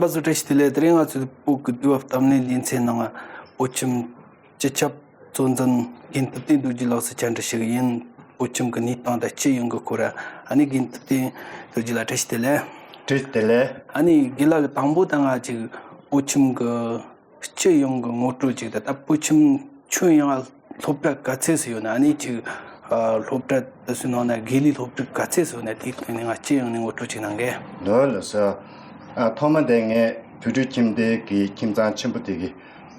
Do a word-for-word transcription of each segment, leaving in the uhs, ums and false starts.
ལགས་སོ། བཀྲ་ཤིས་བདེ་ལེགས། དེ་རིང་ང་ཚོས་བོད་ཀྱི་དུས་བབ་གཏམ་གླེང་ལེ་ཚན་ནང་བོད་ཁྱིམ་སྤྱི་ཁྱབ་གཙོ་འཛིན་རྒན་ཐུབ་བསྟན་རྡོ་རྗེ་ལགས་སུ་བཅར་འདྲི་ཞུ་གི་ཡིན། བོད་ཁྱིམ་གྱི་གནས་སྟངས་དང་སྤྱི་ཡོངས་ཀྱི་སྐོར། ཨ་ནི་རྒན་ཐུབ་བསྟན་རྡོ་རྗེ་ལགས་བཀྲ་ཤིས་བདེ་ལེགས། བཀྲ་ཤིས་བདེ་ལེགས། ཨ་ནི་རྒན་ལགས་ཀྱིས་དང་པོ་ད་ང་ཅིག་བོད་ཁྱིམ་གྱི་སྤྱི་ཡོངས་ཀྱི་ངོ་སྤྲོད་ཅིག་དང་། ད་བོད་ཁྱིམ་ཁྱོན་ཡོངས་སློབ་གྲྭ་ག་ཚད་ཙམ་ཡོད་ན། ཨ་ནི་ཅིག་ཨ་སློབ་གྲྭ་དེ་ཚོའི་ནང་ན་དགེ་ལས་སློབ་ཕྲུག་ག་ཚད་ཙམ་ཡོད་ན། དེའི་ཐོག་ནས་ང་སྤྱི་ཡོངས་ནས་ངོ་སྤྲོད་ཅིག་གནང་གས། ལགས་སོ། ཨ་ཐོག་མ་དེ་ངས་བོད་ཕྲུག་ཁྱིམ་སྡེ་གི་ཁྱིམ་ཚང་ཆེན་པོ་དེ་གི་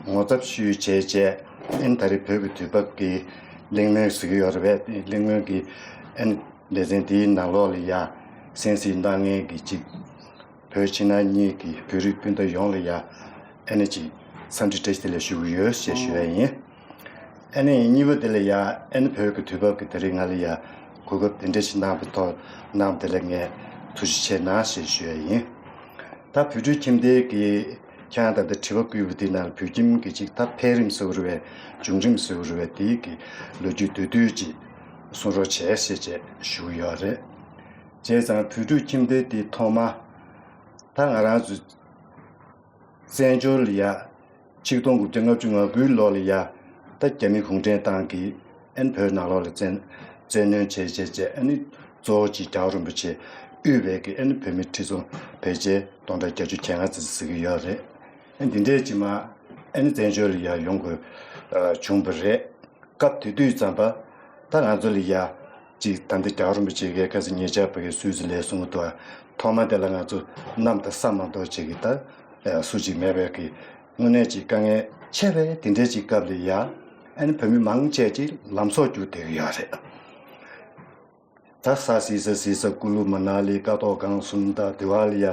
ངོ་ཚབ་ཞུས་བྱས་བྱས། ཨན་ད་རེས་བོད་ཀྱི་དུས་བབ་ཀྱི་གླེང་མོལ་ཟེར་གྱི་ཡོད་རེད་པས། དེ་གླེང་མོལ་གྱི་ཨན་ལེ་ཚན་དེའི་ནང་ལོགས་ལ་ཡ་གསན་གཟིགས་གནང་མཁན་གྱི་ཅིག་བོད་ཕྱི་ནང་གཉིས་ཀྱི་བོད་རིགས་སྤུན་ཟླ་ཡོངས་ལ་ཡ་ཨ་ནི་ཅིག་འཚམས་འདྲི་བཀྲ་ཤིས་བདེ་ལེགས་ཞུ་གི་ཡོད་ཞེས་ཞུ་ཡ་ཡིན། ཨ་ནི་གཉིས་པ་དེ་ལ་ཡ་ཨ་ནི་བོད་ཀྱི་དུས་བབ་ཀྱི་དེ་རིང་ང་ལ་ཡ་གོ་སྐབས་དེ་འདྲ་ཞིག་གནང་བའི་ཐོག་གནང་བ་དེ་ལ་ངས་ཐུགས་རྗེ་ཆེ་གནང་ཞེས་ཞུ་ཡ་ཡིན། ད་བོད་ཕྲུག་ཁྱིམ་སྡེ་གི་ཁྱེད་རང་ད་ལྟ་དྲི་བ་བསྐུལ་བ་དེའི་ནང་ལ་བོད་ཁྱིམ་གྱི་ཅིག་ད་འཕེལ་རིམ་ཟེར་བ་རེད་པས། བྱུང་རིམ་ཟེར་བ་རེད་པས། དེའི་གི་ལོ་རྒྱུས་བསྡུས་བསྡུས་ཅིག་གསུང་རོགས་བྱས་ཞེས་བྱས་ཞུ་གི་ཡོད་རེད། བྱས་ཙང་བོད་ཕྲུག་ཁྱིམ་སྡེ་དེ་ཐོག་མ་ད་ང་རང་ཚོ་བཙན་བྱོལ་ལ་ཡ་ཆིག་སྟོང་དགུ་བརྒྱ་ལྔ་བཅུ་ང་དགུའི་ལོ་ལ་ཡ་ད་རྒྱ་མི་གུང་ཁྲན་ཏང་གིས་ཨན་བོད་ནང་ལོགས་ལ་བཙན་བཙན་གནོན་བྱས་བྱས་བྱས། ཨ་ནི་གཙོ་བོ་ཅིག་རྒྱལ་བ་རིན་པོ་ཆེ་དབུས་པའི་གི་ཨ་ནི་བོད་མི་ཁྲི་ཚོ་ཕལ་ཆེར་སྟོང་ཕྲག་བརྒྱད་ཅུ་གྱ་ལྔ་ཙམ་ཟེར་གྱི་ཡོད་རེད། ཨ་ནི་འདི་འདྲས་ཅིག་མ་ཨ་ནི་བཙན་བྱོལ་ལ་ཡ་ཡོང་དགོས་ཨ་བྱུང་བ་རེད། སྐབས་དེ་དུས་ཙམ་པ་ད་ང་ཚོ་ལ་ཡ་ཅིག་ད་ལྟ་རྒྱལ་བ་རིན་པོ་ཆེ་གིས་ཁ་སང་ཉེ་ཆར་བོད་ཀྱི་སྲོལ་ཟིན་ལས་གསུང་གི་འདུག། ཐོག་མ་དེ་ལ་ང་ཚོ་གནམ་དང་ས་མ་གཏོགས་ཅིག་གི་ད་སུ་ཅིག་མེད་པའི་གི་དངོས་གནས་ཅིག་དཀའ་ངལ་ཆེ་བས། དེ་འདྲའི་ཅིག་སྐབས་ལ་ཡ་ཨ་ནི་བོད་མི་མང་ཆེ་ཅིག་ལམ་སྲོལ་བསྒྱུར་བསྡད་ཀྱི་ཡོད་རེད། ད་ས་སི་ས་སི་ས་ཀུ་ལུ་མ་ན་ལི་ཀ་ཏོག་སྒང་གསུམ་དང་དེ་བ་ལ་ཡ་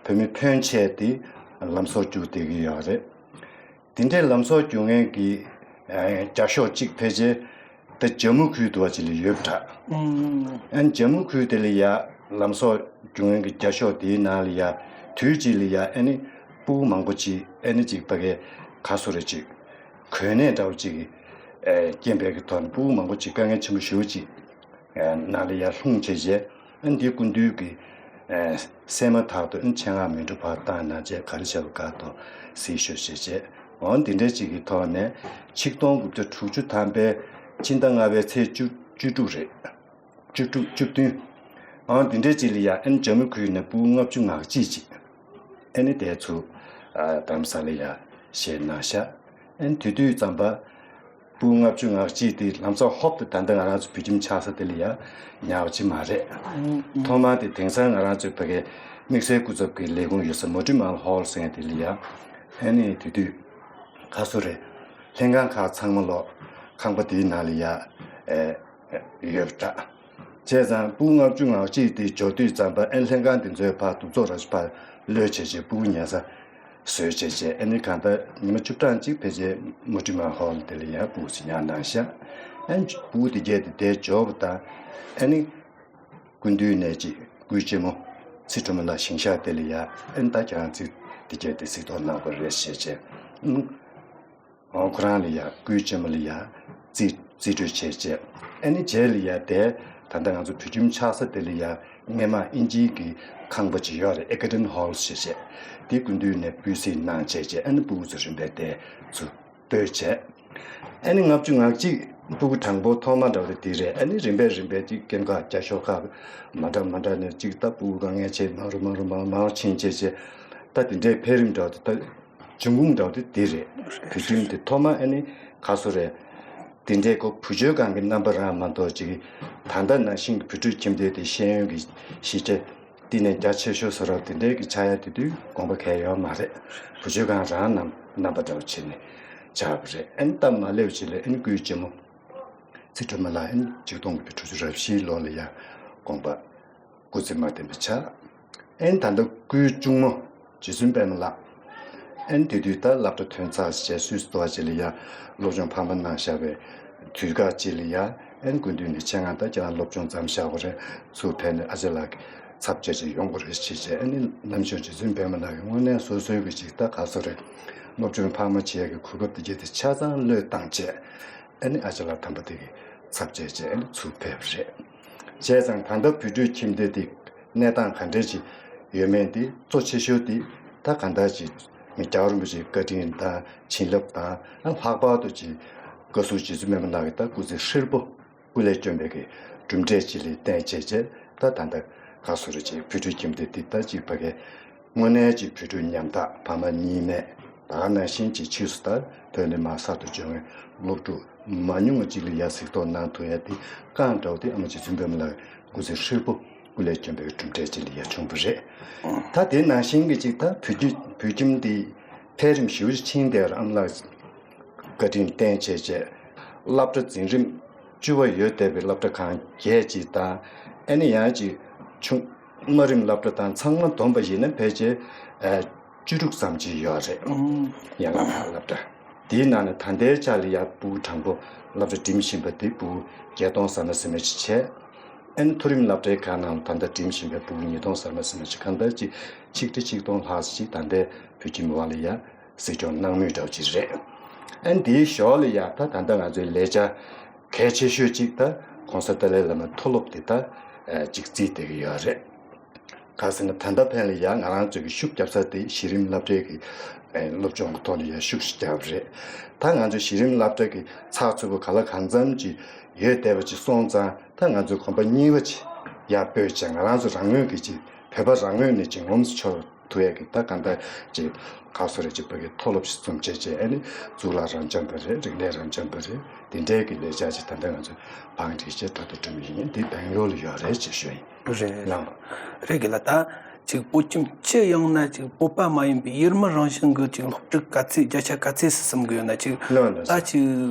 བོད་མི་ཕོན་ཆེ་དེ་ལམ་སྲོལ་བསྒྱུར་བསྡད་ཀྱི་ཡོད་རེད། དེ་འདྲའི་ལམ་སྲོལ་བསྒྱུར་མཁན་གྱི་ཨ་རྒྱ་ཤོག་གཅིག་ཕལ་ཆེར་ད་ཇམ་མུ་ཁུལ་དུ་བ་ཅིག་ལ་ཡོད་པ་འདྲ། ཨུམ། ཨ་ནི་ཇམ་མུ་ཁུལ་དེ་ལ་ཡ་ལམ་སྲོལ་བསྒྱུར་མཁན་གྱི་རྒྱ་ཤོག་དེའི་ནང་ལ་ཡ་དུས་གཅིག་ལ་ཡ་ཨ་ནི་སྤུ་གུ་མང་པོ་ཅིག་ཨ་ནི་ཅིག་ཕ་གའི་ག་སོ་རེ་ཅིག་གོ་གནས་འདྲ་བོ་ཅིག་གི་ཨ་རྐྱེན་པས་ཀྱི་ཐོག་ནས་སྤུ་གུ་མང་པོ་ཅིག་དཀའ་ངལ་ཆེན་པོ་ཞེ་པོ་ཅིག་ནང་ལ་ཡར་ལྷུང་བྱས་རྗེས། ཨ་ནི་འདི་སྐུ་མདུན་གྱིས་ཨ་གསན་མ་ཐག་ཏུ་ཨ་ནི་ཆེད་མངགས་མི་འགྲོ་བར་བཏང་གནང་བྱས། ག་རེ་བྱ་བ་ག་ཐོག་གཟིགས་ཤོག་ཅེས་བྱས། འོ་འདི་འདྲ་ཅིག་གི་ཐོག་ནས་ཆིག་སྟོང་དགུ་བརྒྱ་དྲུག་ཅུ་ཐམ་པའི་ཕྱི་ཟླ་ལྔ་པའི་ཚེས་བཅུ་བཅུ་དྲུག་རེད། བཅུ་དྲུག་བཅུ་བདུན། འོ་འདི་འདྲ་ཅིག་ལ་ཡ་ཨ་ནི་ཇམ་མུ་ཁུལ་ནས་སྤུ་གུ་ལྔ་བཅུ་ང་གཅིག་ཅིག་ཨ་ནི་དེ་ཚུར་ཨ་རྡ་རམ་ས་ལ་ཡ་བཞེས་གནང་ཤག། ཨ་ནི་དེ་དུས་ཙམ་པ་སྤུ་གུ་ལྔ་བཅུ་ང་གཅིག་དེ་ལམ་སང་ཧོབ་ཏེ་ད་ལྟ་ང་རང་ཚོ་བོད་ཁྱིམ་ཆགས་ས་དེ་ལ་ཡ་ཉར་བ་ཅིག་མ་རེད། ཐོག་མར་དེ་དེང་སང་ང་རང་ཚོའི་ཕ་གའི་དམིགས་བསལ་སྐུ་ཚབ་ཀྱི་ལས་ཁུངས་ཡོད་ས་མོ་ཊི་མལ་ཧོལ་ཟེར་མཁན་དེ་ལ་ཡ་ཨ་ནི་དེ་དུས་ག་སོ་རེད། ལྷན་ཁང་ཁག་ཚང་མ་ལོག་ཁང་པ་དེའི་ནང་ལ་ཡ་ཨེ་ཡོད་པ་འདྲ། བྱས་ཙང་སྤུ་གུ་ལྔ་བཅུ་ང་གཅིག་དེ་འབྱོར་དུས་ཙམ་པ་ཨ་ནི་ལྷན་ཁང་དེ་ཚོས་ཕར་གདུགས་ཚོགས་ར་ཞིག་ཕར་གློད་བྱས་བྱས་སྤུ་གུ་ཉལ་ས་བཟོས་བྱས་བྱས། ཨ་ནི་གང་ལྟར་ཉི་མ་བཅུ་གྲངས་གཅིག་ཕལ་ཆེར་མོ་ཊི་མལ་ཧོལ་དེ་ལ་ཡ་སྤུ་གུ་ཚོ་ཉར་གནང་ཤག། ཨ་ནི་སྤུ་གུ་དེ་གྱད་དེ་དེ་འབྱོར་བ་དང་ཨ་ནི་སྐུ་མདུན་ནས་ཅིག་སྐུའི་གཅེན་མོ་ཚེ་སྒྲོལ་མ་ལགས་བཞེངས་ཤག་དེ་ལ་ཡ་ཨ་ནི་ད་ཁྱེད་རང་ཚོས་དེ་གྱད་དེ་གཟིགས་རྟོག་གནང་དགོས་རེད་ཞེས་བྱས། ཨང་། ཨོ་ཁོ་རང་ལ་ཡ་སྐུའི་གཅེན་མོ་ལ་ཡ་རྩིས་རྩིས་སྤྲོད་བྱས་རྗེས། ཨ་ནི་རྗེས་ལ་ཡ་དེ་ད་ལྟ་ང་ཚོ་བོད་ཁྱིམ་ཆགས་ས་དེ་ལ་ཡ་སྔས་མ་ཨིན་ཇིའི་གི་ཁང་པ་ཅིག་ཡོད་རེད། ཨེ་ཀ་ཌེན་ཧོལ་ཞེས་བྱས། དེ་སྐུ་མདུན་ནས་སྤུས་གཟིགས་གནང་བྱས་རྗེས་ཨ་ནི་སྤུ་གུ་ཚོ་རིམ་པས་དེ་ཚུར་སྤོས་བྱས། ཨ་ནི་ལྔ་བཅུ་ང་གཅིག་སྤུ་གུ་དང་པོ་ཐོག་མ་འདྲ་བ་དེ་རེད། ཨ་ནི་རིམ་པས་རིམ་པས་ཅིག་སྐྱེམས་ཁ་རྒྱ་ཤོག་ཁག་མ་འདྲ་མ་འདྲ་ནས་ཅིག་ད་སྤུ་གུ་དཀའ་ངལ་ཆེ་མང་རུ་མང་རུ་མང་མང་ཕྱིན་བྱས་བྱས། ད་དེ་འདྲའི་འཕེལ་རིམ་འདྲ་བ་དེ་ད། འབྱུང་ཁུངས་འདྲ་བོ་དེ་འདི་རེད། བོད་ཁྱིམ་དེ་ཐོག་མ་ཨ་ནི་ག་སོ་རེད། དེ་འདྲའི་ཁོ་བུ་བཅོལ་ཁང་གི་རྣམ་པ་རང་མ་གཏོགས་ཅིག་ད་ལྟ་ནང་བཞིན་གྱི་བོད་ཕྲུག་ཁྱིམ་སྡེ་དེ་ཤེས་ཡོན་གྱི་གཞི་རྒྱ་དེ་ནས་རྒྱ་ཆེ་ཤོས་བཟོ་རབས་དེ་འདྲའི་གི་ཆགས་ཡ་དེ་དུས་དགོངས་པ་གལ་ཡོད་མ་རེད། བུ་བཅོལ་ཁང་རང་རྣམ་རྣམ་པ་འདྲ་བོ་བྱས་ནས་ཆགས་པ་རེད། ཨ་ནི་སྟབས་མ་ལེགས་པ་ཅིག་ལ་ཨ་ནི་སྐུའི་གཅེན་མོ་ཚེ་སྒྲོལ་མ་ལགས་ཨ་ནི་ཆིག་སྟོང་དགུ་བརྒྱ་དྲུག་ཅུ་རེ་བཞིའི་ལོ་ལ་ཡ་དགོངས་པ་སྐུ་ཚེ་མ་བརྟན་པ་ཆགས། ཨེ་ད་ལྟ་སྐུའི་གཅུང་མོ་རྗེ་བཙུན་པད་མ་ལགས། ཨེ་དེ་དུས་ད་སློབ་གྲྭ་ཐོན་ཚར་རྗེས་སུད་སི་དུ་བ་ཅིག་ལ་ཡ་སློབ་སྦྱོང་འཕར་མ་གནང་བཞག་པའི་དུས་སྐབས་ཅིག་ལ་ཡ་ཨེ་སྐུ་མདུན་ནས་ཆེད་མངགས་ད་ཁྱེད་རང་སློབ་སྦྱོང་མཚམས་བཞག་དགོས་རེད། ཚུར་ཕེབས་ནས་ཨ་ཅག་ལགས་ཀྱི་ཚབ་བྱས་བྱས་ཡོང་དགོས་རེད་ཅེས་བྱས། ཨེ་ནི་ནམ་ཞོན་རྗེ་བཙུན་པད་མ་ལགས་ཀྱིས་དངོས་གནས་སོ་སོའི་གི་ཅིག་ད་ག་སོ་རེད། སློབ་སྦྱོང་འཕར་མ་བྱེད་ཡ་གི་གོ་སྐབས་དེ་གྱད་དེ་ཆ་ཚང་བློས་བཏང་བྱས། ཨ་ནི་ཨ་ཅག་ལགས་དམ་པ་དེ་གི་ཚབ་བྱས་བྱས་ཨ་ནི་ཚུར་ཕེབས་པ་རེད། བྱས་ཙང་ད་ལྟ་བོད་ཕྲུག་ཁྱིམ་སྡེ་དེ་གནས་སྟངས་ག་འདྲས་ཅིག་ཡོད་མེད་དེ་གཙོ་ཆེ་ཤོས་དེ་ ད་གང་ལྟར་ཅིག་མི་རྒྱལ་བ་རིན་པོ་ཆེའི་བཀའ་དྲིན་དང་བྱིན་རླབས་དང་། ལྷག་པར་དུ་ཅིག་བཀའ་ཟུར་རྗེ་བཙུན་སྨན་པ་ལགས་ཀྱི་ད་སྐུ་ཚེ་ཧྲིལ་པོ་སྐུ་ལས་བསྐྱོན་པའི་གི་གྲུབ་འབྲས་ཅིག་ལ་བརྟེན་བྱས་བྱས། ད་ད་ལྟ་ག་སོ་རེ་ཅིག་བོད་ཕྲུག་ཁྱིམ་སྡེ་འདི་ད་ཅིག་ཕ་གི་དངོས་གནས་ཅིག་བོད་ཕྲུག་ཉམ་ཐག་ཕ་མ་གཉིས་མེད། ད་ག་ནང་བཞིན་ཅིག་ཕྱིས་སུ་ད་བོད་ནས་མར་གསར་དུ་འབྱོར་བའི་སློབ་ཕྲུག་མང་ཉུང་ཅིག་ལ་ཡ་གཟིགས་རྟོག་གནང་ཐུབ་ཡ་དེ་རྐང་འདྲ་བོ་དེ་ཨ་མ་རྗེ་བཙུན་སྨན་པ་ལགས་སྐུ་ཚེ་ཧྲིལ་པོ་སྐུ་ལས་བསྐྱོན་པའི་གྲུབ་འབྲས་ཅིག་ལ་ཡ་བྱུང་བ་རེད། ད་དེ་ནང་བཞིན་གྱི་ཅིག་ད་བོད་ཀྱི་བོད་ཁྱིམ་འདི་འཕེལ་རིམ་ཞེ་པོ་ཅིག་ཕྱིན་བསྡད་ཡོད་རེད། ཨ་མ་ལགས་བཀའ་དྲིན་བརྟེན་བྱས་བྱས་སློབ་གྲྭ་འཛིན་རིམ་བཅུ་པ་ཡོད་བསྡད་པའི་སློབ་གྲྭ་ཁང་བརྒྱད་ཅིག་དང་། ཨ་ནི་ཡང་ཅིག་ཆུང་དམའ་རིམ་སློབ་གྲྭ་དང་ཚང་མ་བསྡོམས་པ་ཡིན་ན་ཕལ་ཆེར་ཨ་བཅུ་དྲུག་ཙམ་ཅིག་ཡོད་རེད། ཨང་། ཡན་ལག་ཁག་སློབ་གྲྭ་དེའི་ནང་ནས་ད་ལྟའི་ཆ་ལ་ཡ་ཕྲུ་གུ་དང་པོ་སློབ་གྲྭ་འགྲིམ་བཞིན་པ་དེ་ཕྲུ་གུ་བརྒྱད་སྟོང་ཟ་མ་ཟིན་མ་ཅིག་བྱས། ཨ་ནི་མཐོ་རིམ་སློབ་གྲྭའི་ཁག་ནང་ད་ལྟ་འགྲིམ་བཞིན་པའི་ཕྲུ་གུ་ཉིས་སྟོང་ཟ་མ་ཟིན་མ་ཅིག་གང་ལྟར་ཅིག་ཆིག་ཁྲི་ཆིག་སྟོང་ལྷག་ཙམ་ཅིག་ད་ལྟའི་བོད་ཁྱིམ་བ་ལ་ཡ་གཟིགས་སྐྱོང་གནང་མུས་འདྲ་བོ་ཅིག་རེད། ཨ་ནི་དེའི་ཞོར་ལ་ཡ་ད་ད་ལྟ་ང་ཚོའི་ལས་བྱ་གལ་ཆེ་ཤོས་ཅིག་ད་༸གོང་ས་ཏཱ་ལའི་བླ་མའི་མཐོ་སློབ་དེ་ད་ཨ་ཅིག་བརྩིས་བསྡད་ཀྱི་ཡོད་རེད། ག་ཟེར་ན་ད་ལྟ་ཕན་ལ་ཡ་ང་རང་ཚོའི་གི་ཤུགས་རྒྱབ་ས་དེ་གཞི་རིམ་སློབ་གྲྭའི་གི་ཨ་སློབ་སྦྱོང་གི་ཐོག་ལ་ཡ་ཤུགས་ཤིག་རྒྱབ་རེད། ད་ང་ཚོའི་གཞི་རིམ་སློབ་གྲྭ་གི་ཚགས་ཚུད་པོ་ག་ལ་གང་འཚམ་ཅིག་ཡོད་བསྡད་པ་ཅིག་སོང་ཙང་། ད་ང་ཚོའི་གོམ་པ་གཉིས་པ་ཅིག་ཡར་སྤོས་བྱས། ང་རང་ཚོ་རང་ངོས་ཀྱི་ཅིག་བོད་པ་རང་ངོས་ནས་ཅིག་ངོམས་སུ་ཆུད་ཐུབ་ཡས་ཀྱི་ད་གང་ལྟར་ཅིག་ག་སོ་རེ་ཅིག་ཕ་གི་མཐོ་སློབ་ཞིག་འཛོམས་བྱས་བྱས། ཨ་ནི་གཙུག་ལག་རབ་འབྱམས་པ་རེད། རིག་གནས་རབ་འབྱམས་པ་རེད། དེ་འདྲའི་གི་ལས་འཆར་ཅིག་ད་ལྟ་ང་ཚོས་བང་སྒྲིག་བྱས་འགྲོ་དང་འགྲོ་མུས་ཡིན། འདི་སྦེང་ལོར་ལ་ཡོད་རེད་ཅེས་ཞུ་ཡིན། རེད། ལགས། རེད་གི་ལ། ད་ཅིག་བོད་ཁྱིམ་སྤྱི་ཡོངས་ན་ཅིག་བོད་པ་མ་ཡིན་པའི་ཡུལ་མི་རང་བཞིན་གྱི་ཅིག་སློབ་ཕྲུག་ག་ཚད་བརྒྱ་ཆ་ག་ཚད་ཟིག་བསམ་གི་ཡོད་ན། ཅིག་ལགས་ལགས། ད་ཅིག་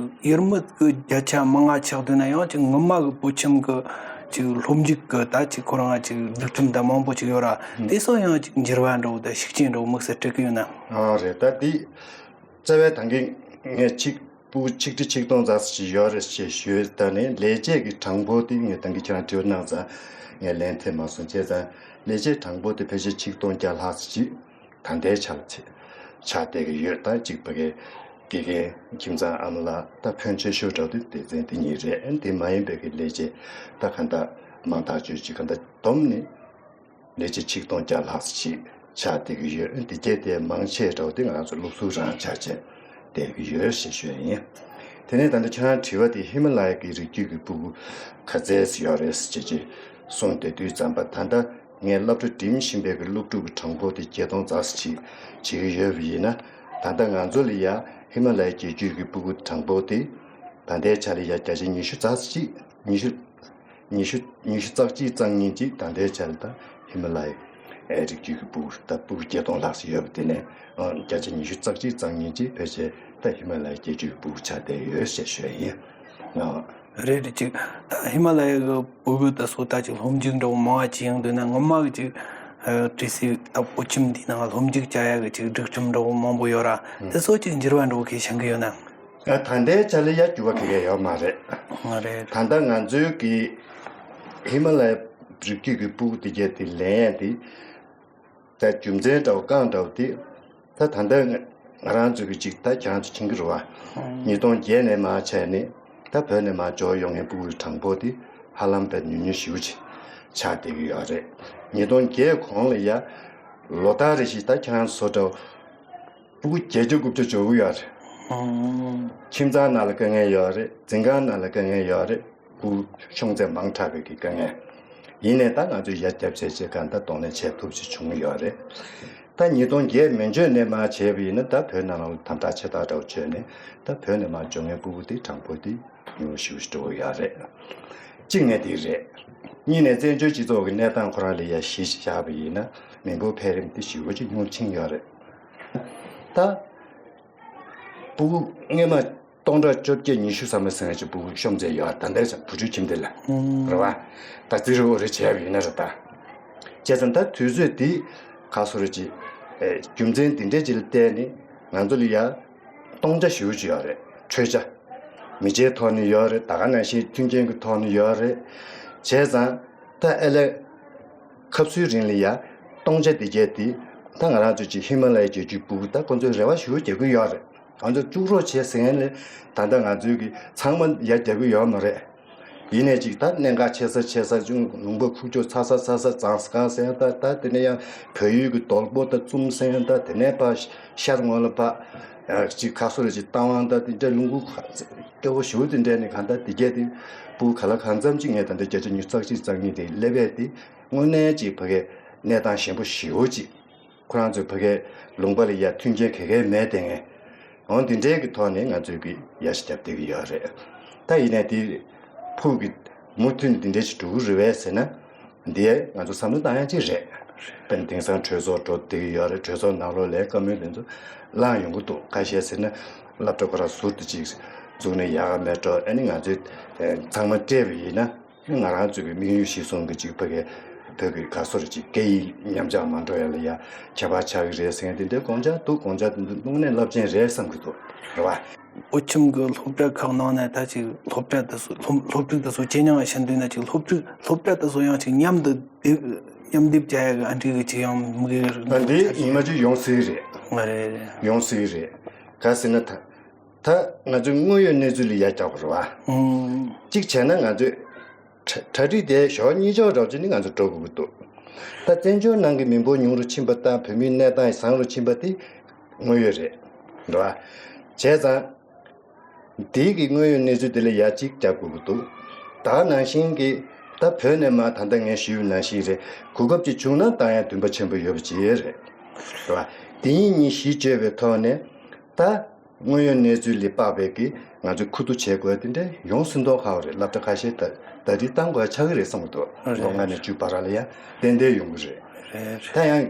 ཡུལ་མི་གི་བརྒྱ་ཆ་མང་ང་ཆགས་འདུག་ན་ཡང་། ཅིག་ངོ་མ་གི་བོད་ཁྱིམ་གི་ཅིག་སློབ་འཇུག་གི་ད་ཅིག་ཁོ་རང་ཅིག་སྒྲིག་ཁྲིམས་དང་མང་པོ་ཅིག་ཡོད་ར། ཨང་། དེ་སོགས་ཡང་ཅིག་འགྱུར་བ་འགྲོ་དང་ཤུགས་རྐྱེན་འགྲོ་དམིགས་བསལ་སྤྲད་གི་ཡོད་ན། ཨ་རེད། ད་འདི་རྩ་བའི་ད་གིན་ངས་ཅིག་ཕྲུ་གུ་ཆིག་ཁྲི་ཆིག་སྟོང་ཙམ་ཞིག་ཡོད་རེད་ཅེས་ཞུས། ད་ནི་ལས་བྱེད་ཀྱི་གྲངས་འབོར་དེ་ངས་ད་གིན་ཁྱེད་རང་དྲི་བ་གནང་ཙང་ངས་ལན་འདེབས་མ་སོང་། བྱས་ཙང་ལས་བྱེད་གྲངས་འབོར་དེ་ཕལ་ཆེར་ཆིག་སྟོང་བརྒྱ་ལྷག་ཙམ་ཅིག་ད་ལྟའི་ཆ་ལ་ཆགས་བསྡད་ཀྱི་ཡོད། ད་ཅིག་ཕ་གིའི་དགེ་རྒན་ཁྱིམ་ཚང་ཨ་མ་ལགས་ད་ཕོན་ཆེ་ཤོས་འདྲ་བོ་དེ་སྡེ་ཚན་དེ་གཉིས་རེད། དེ་མ་ཡིན་པའི་གི་ལས་བྱེད་ད་ག་འདྲ་མང་ཐག་ཆོད་ཅིག་ག་འདྲ་བསྡོམས་ནས་ལས་བྱེད་ཆིག་སྟོང་བརྒྱ་ལྷག་ཙམ་ཞིག་ཆགས་བསྡད་ཀྱི་ཡོད། འདི་གས་དེ་མང་ཆེ་འདྲ་བོ་དེ་ང་ཚོ་སློབ་ཟུར་རང་ཆགས་བྱས་བསྡད་ཀྱི་ཡོད་ཞེས་ཞུ་ཡ་ཡིན། དེ་ནས་ད་ལྟ་ཁྱེད་རང་དྲི་བ་དེ་ཧི་མ་ལ་ཡ་གི་རི་རྒྱུད་ཀྱི་ཕྲུ་གུ་ག་ཚད་ཡོད་རེད་ཅེས་ཅེས་གསུངས་བསྡད་དུས་ཙམ་པ། ད་ལྟ་ངས་སློབ་གྲྭ་འགྲིམ་བཞིན་པའི་གི་སློབ་ཕྲུག་གི་གྲངས་འབོར་དེ་བརྒྱད་སྟོང་ཙམ་ཞིག་བྱེད་ཀྱི་ཡོད་པ་ཡིན་ན། ད་ལྟ་ང་ཚོ་ལ་ཡ་ཧི་མ་ལ་ཡའི་རྒྱལ་རྒྱུད་ཀྱི་ཕྲུ་གུ་གྲངས་འབོར་དེ་ད་ལྟའི་ཆ་ལ་ཡ་བརྒྱ་ཆ་ཉི་ཤུ་ཙམ་ཞིག་ཉི་ཤུ། ཉི་ཤུ། ཉི་ཤུ་རྩ་གཅིག་རྩ་གཉིས་ཅིག་ད་ལྟའི་ཆར་ད་ཧི་མ་ལ་ཡའི་རི་རྒྱུད་ཀྱི་ཕྲུ་གུ་ད་ཕྲུ་གུ་བརྒྱད་སྟོང་ལྷག་ཙམ་ཡོད་པ་དེ་ནས་ཨ་བརྒྱ་ཆ་ཉི་ཤུ་རྩ་གཅིག་རྩ་གཉིས་ཅིག་ཕལ་ཆེར་ད་ཧི་མ་ལ་ཡའི་རྒྱལ་རྒྱུད་ཀྱི་ཕྲུ་གུ་ཆགས་བསྡད་ཡོད་ཅེས་ཞུ་ཡ་ཡིན། ཨ། རེད་རེད། ཅིག་ད་ཧི་མ་ལ་ཡའི་གི་ཕྲུ་གུ་དེ་ཚོ་ད་ཅིག་སློབ་འཇུག་འདྲ་བོ་མང་བ་ཅིག་ཡོང་འདུག་ན། ངོ་མ་གི་ཅིག་ཨ་གྲོས་གཞི་ད་བོད་ཁྱིམ་འདིའི་ནང་སློབ་འཇུག་བྱ་ཡ་གི་ཅིག་སྒྲིག་ཁྲིམས་འདྲ་བོ་མང་པོ་ཡོད་ར། དེ་ཚོ་ཅིག་འགྱུར་བ་འགྲོ་གི་བཞིན་གི་ཡོད་ན། ཨ། ད་ལྟའི་ཆ་ལ་ཡ་འགྱུར་བ་ག་གེ་ཡོད་མ་རེད། མ་རེད། ད་ལྟ་ང་ཚོའི་གི་ཧི་མ་ལ་ཡའི་རི་རྒྱུད་ཀྱི་ཕྲུ་གུ་དེ་གས་དེ་ལེན་ཡ་དེ། ད་རྒྱུ་མཚན་འདྲ་བོ་རྐང་འདྲ་བོ་དེ། ད་ད་ལྟ་ང་རང་ཚོ་གི་ཅིག་ད་ཁྱེད་རང་ཚོ་མཁྱེན་གྱི་རེད་བ། ཨང་། ཉིས་སྟོང་བརྒྱད་ནས་མར་བྱས་ནས་ད་བོད་ནས་མར་འབྱོར་ཡོང་མཁན་ཕྲུ་གུའི་གྲངས་འབོར་དེ་ཧ་ལམ་དཔེ་ཉུང་ཉུང་ཞེ་པོ་ཅིག་ཆགས་བསྡད་ཀྱི་ཡོད་རེད། ཉིས་སྟོང་བརྒྱད་གོང་ལ་ཡ་ལོ་ལྟར་རེ་བཞིན་ད་ཁྱེད་རང་ཚོ་འདྲ་བོ། ཕྲུ་གུ་བརྒྱད་ཅུ་དགུ་བཅུ་འབྱོར་གྱི་ཡོད་རེད། ཨང་། ཁྱིམ་ཚང་ནང་ལ་དཀའ་ངལ་ཡོད་རེད། འཛིན་ཁང་ནང་ལ་དཀའ་ངལ་ཡོད་རེད། ཕྲུ་གུ་ཤོང་ཚད་མང་དྲགས་པའི་གི་དཀའ་ངལ། ཡིན་ནའི་ད་ང་ཚོས་ཡར་རྒྱབ་བྱས་བྱས་གང་ལྟར་གདོང་ལེན་བྱེད་ཐུབ་ཅིག་བྱུང་ཡོད་རེད། ད་ཉིས་སྟོང་བརྒྱད་མན་ཆད་ནས་མར་བྱས་པ་ཡིན་ན། ད་བོད་ནང་ལ་དམ་དྲག་ཆེ་ཐག་འདྲ་བོ་བྱས་ནས་ད་བོད་ནས་མར་འབྱོར་མཁན་ཕྲུ་གུ་དེ་གྲངས་འབོར་དེ་ཉུང་ཤོས་ཤིག་འགྲོ་གི་ཡོད་རེད། གཅིག་ནས་དེ་རེད། གཉིས་ནས་བཙན་བྱོལ་སྤྱི་ཚོགས་ཀྱི་གནས་སྟངས་ཁོ་རང་ལ་ཡ་གཞི་བཞག་པ་ཡིན་ན། མི་འབོར་འཕེལ་རིམ་དེ་ཞེ་པོ་ཅིག་ཉུང་ཕྱིན་ཡོད་རེད། ད་ཕྲུ་གུ་སྔོན་མ་སྟོང་ཕྲག་བཅོ་བརྒྱད་ཉི་ཤུ་ཙམ་ཟིན་ཅིག་ཕྲུ་གུ་ཤོང་ཚད་ཡོད། ད་ལྟའི་ཆར་བུ་ཕྲུག་ཁྱིམ་སྡེ་ལ། ཨང་། རེད་བ། ད་རྩིས་རིག་འོ་རེ་བྱས་པ་ཡིན་ན་རེད་ད། བྱས་ཙང་ད་དུས་ཚོད་འདི་ག་སོ་རེ་ཅིག་ཨེ། རྒྱུ་མཚན་འདི་འདྲའི་ཅིག་ལ་བརྟེན་ནས་ང་ཚོ་ལ་ཡ་སྟོང་ཆ་ཞེ་པོ་ཅིག་ཡོད་རེད། འཕྲོད་ཆ། མི་ཆའི་ཐོག་ནས་ཡོད་རེད། ད་ག་ནང་བཞིན་མཐུན་རྐྱེན་གྱི་ཐོག་ནས་ཡོད་རེད། བྱས་ཙང་ད་ཨེ་ལས་ཁ་སང་རིང་ལ་ཡ་སྟོང་ཆ་འདི་གས་དེ་ད་ང་རང་ཚོ་ཅིག་ཧི་མ་ལ་ཡའི་རྒྱལ་རྒྱུད་ཕྲུ་གུ་ད་ཁོང་ཚོས་རེ་བ་ཞེ་པོ་རྒྱག་གི་ཡོད་རེད། ང་ཚོ་བཅུག་རོགས་བྱེད་ཟེར་མཁན་ལས་ད་ལྟ་ང་ཚོའི་གི་ཚང་མ་ཡར་རྒྱག་གི་ཡོད་མ་རེད། ཡིན་ནས་ཅིག་ད་གནད་འགག་ཆེ་ས་ཆེ་ས་ཅུང་ལུང་པ་ཁུག་ཀྱོག་ཚ་ས་ཚ་ས་གཙང་ས་གང་ཟེར་ཡང་ད་ད་དེ་ནས་ཡང་བལ་ཡུལ་གྱི་དོལ་པོ་ད་བཙུམ་ཟེར་ཡང་ད་དེ་ནས་ཕར་ཤར་ངོས་ལ་ཕར་ཅིག་ཁ་སོ་རེ་ཅིག་རྟ་དབང་ད་དེ་འདྲ་ལུང་ཁུག་སྐྱོ་བོ་ཞུ་དེ་འདྲ་ནས་གང་ད་དེ་གས་དེ་སྤུ་གུ་ག་ལ་གང་འཚམ་ཅིག་ངས་ད་འདྲ་བརྒྱ་ཆ་ཉི་ཤུ་རྩ་གཅིག་རྩ་གཉིས་དེ་སླེབས་པས་དེ་དངོས་གནས་ཅིག་ཕ་གའི་གནས་སྟངས་ཞན་པོ་ཞེ་པོ་ཅིག་ཁོ་རང་ཚོའི་ཕ་གའི་ལུང་པ་ལ་ཡ་མཐུན་རྐྱེན་ག་གེ་མེད་དེ་ངས། འོང་འདི་འདྲའི་གི་ཐོག་ནས་ང་ཚོས་གི་ཡ་ཞིག་རྒྱབ་བསྡད་གི་ཡོད་རེད། ད་ཡིན་ནའི་དེ་ཕུགས་ཀྱི་མུ་མཐུད་ནས་འདི་འདྲའི་ཞིག་འགྲོ་གི་རེད་བས་ཟེར་ན། འདི་ང་ཚོ་བསམ་བློ་བཏང་ཡ་ཅིག་རེད། དཔེར་ན་དེང་སང་གྲོས་ཚོགས་འགྲོ་བསྡད་གི་ཡོད་རེད། གྲོས་ཚོགས་ནང་ལོགས་ལ་བཀའ་མོལ་དེ་ཚོ་བླངས་ཡོང་གི་འདུག་ཁ་ཤས་ཟེར་ན་སློབ་གྲྭ་ཁོ་རང་ཟུར་དུ་ཅིག་འཛུགས་ནས་ཡག་ག་མེད་འགྲོ། ཨ་ནི་ང་ཚོས་ཚང་མ་སྤྲད་པ་ཡིན་ན། ང་རང་ཚོའི་གི་དམིགས་ཡུལ་གཞིར་བཟུང་གི་ཅིག་ཕ་གི་བོད་ཀྱི་ག་སོ་རེ་ཅིག་སྐད་ཡིག་ཉམས་ཆག་མ་འགྲོ་ཡ་ལ་ཡ་ཁྱད་པར་ཆགས་ཀྱི་རེད་ཟེར་མཁན་དེ་འདྲའི་དགོངས་འཆར་འདུག་དགོངས་འཆར་དེ་འདི་དངོས་གནས་རླབས་ཆེན་རེད་བསམ་གྱི་འདུག་རེད་བ། བོད་ཁྱིམ་གྱི་སློབ་གྲྭ་ཁག་ནང་ནས་ད་ཅིག་སློབ་གྲྭ་དེ་ཚོ་སློབ་སློབ་ཕྲུག་དེ་ཚོ་ཇེ་ཉུང་ཕྱིན་དུས་ན་ཅིག་སློབ་ཕྲུག་སློབ་གྲྭ་དེ་ཚོ་ཡང་ཅིག་མཉམ་དུ་སྡེབ་མཉམ་སྡེབ་བྱ་ཡ་གི་ཨ་འདྲི་གི་ཅིག་ཡང་མི་གི་ཨ་འདི་ཉི་མ་ཅིག་ཡོང་སྲིད་རེད། ང་རེད་རེད། ཡོང་སྲིད་རེད། ག་ཟེར་ན་ད། ད་ང་ཚོས་དངོས་ཡོད་གནས་ཚུལ་ལ་ཡ་རྒྱག་དགོས་རེད་བ། ཨང་། གཅིག་བྱས་ན་ང་ཚོས་གྲ་གྲ་སྒྲིག་དེ་ཞོགས་གཉིས་ཆོག་རོབ་ཅིག་ནི་ང་ཚོ་འགྲོ་དགོས་ཀྱི་འདུག་ད་བཙན་བྱོལ་ནང་གི་མི་འབོར་ཉུང་རུ་ཕྱིན་པ་དང་བོད་མིའི་གནས་སྟངས་བཟང་རུ་ཕྱིན་པ་དེ་དངོས་ཡོད་རེད། རེད་བ། བྱས་ཙང་། དེའི་གི་དངོས་ཡོད་གནས་ཚུལ་དེ་ལ་ཡ་གཅིག་རྒྱག་དགོས་ཀྱི་འདུག་ད་ནང་བཞིན་གྱི་ད་བོད་ནས་མ་ད་ལྟ་ངས་ཞུས་པ་ནང་བཞིན་རེད། གོ་སྐབས་ཅིག་བྱུང་ན་བཏང་ཡ་འདུན་པ་ཆེན་པོ་ཡོད་པ་ཅིག་རེད། རེད་བ། དེ་གཉིས་གཉིས་གཞི་བཅོལ་བའི་ཐོག་ནས་ད། དངོས་ཡོད་གནས་ཚུལ་ལས་དཔག་པའི་གི་ང་ཚོས་ཁུ་བསྡུ་བྱེད་དགོས་དེ་འདྲ་ཡོང་སྲིད་མདོག་ཁ་པོ་རེད། སློབ་གྲྭ་ཁ་ཤས་ད་ད་རེས་བཏང་དགོས་ཆགས་ཀྱི་རེད་བསམ་གྱི་འདུག་རེད། ལོ་ལྔ་ནས་བཅུ་བར་ལ་ཡ་ཏན་ཏན་ཡོང་གི་རེད། རེད། ད་ཡང་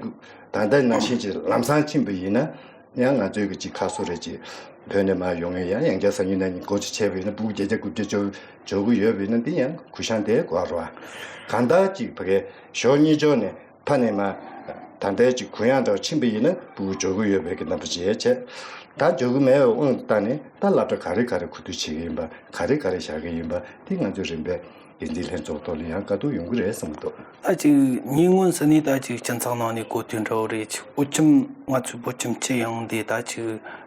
ད་ལྟ་ནང་བཞིན་གྱི་ལམ་སང་ཕྱིན་པ་ཡིན་ན་ཡང་ང་ཚོའི་གི་ཅིག་ཁ་སོ་རེད་ཅིག་བོད་ནས་མར་ཡོང་ངེས་ཡང་ཡང་བསྐྱར་སང་ཉིན་གནངས་ཉིན་སྒོ་ཕྱེ་བྱས་པ་ཡིན་ན་སྤུ་གུ་བརྒྱད་བརྒྱ་དགུ་བརྒྱ་འབྱོར་འབྱོར་གི་ཡོད་པ་ཡིན་ན་འདི་ཡང་གུ་ཤང་དེ་དགོས་རེད་བ། གང་ལྟར་ཅིག་ཕ་གའི་ཞོགས་གཉིས་ཆོག་ནས། ཕ་ནས་མ། ད་ལྟའི་ཅིག་གུ་ཡངས་འདྲ་བ་ཕྱིན་པ་ཡིན་ན་སྤུ་གུ་འབྱོར་གི་ཡོད་པའི་གི་རྣམ་པ་བྱས་བྱས། ད་འབྱོར་གི་མེད་པའི་དབང་དུ་བཏང་ནས་ད་སློབ་གྲྭ་ག་རེ་ག་རེ་མཁོ་བསྡུ་བྱེད་ཀྱི་ཡིན་པ་ག་རེ་ག་རེ་བཞག་གི་ཡིན་པ་དེ་ང་ཚོའི་རིམ་པས་འགན་འཛིན་ལྷན་ཚོགས་ཐོག་ལ་ཡང་བཀའ་བསྡུར་ཡོང་གི་རེད་བསམ་གྱི་འདུག་ད་ཅིག་ཉིན་སྔོན་ཟེར་ནས་ད་ཅིག་སྤྱི་ཚོགས་ནང་ནས་གོ་ཐོས་འདྲ་བོ་རེད། ཅིག་བོད་ཁྱིམ་ང་ཚོའི་བོད་ཁྱིམ་སྤྱི་ཡོངས་དེ་ད་ཅིག་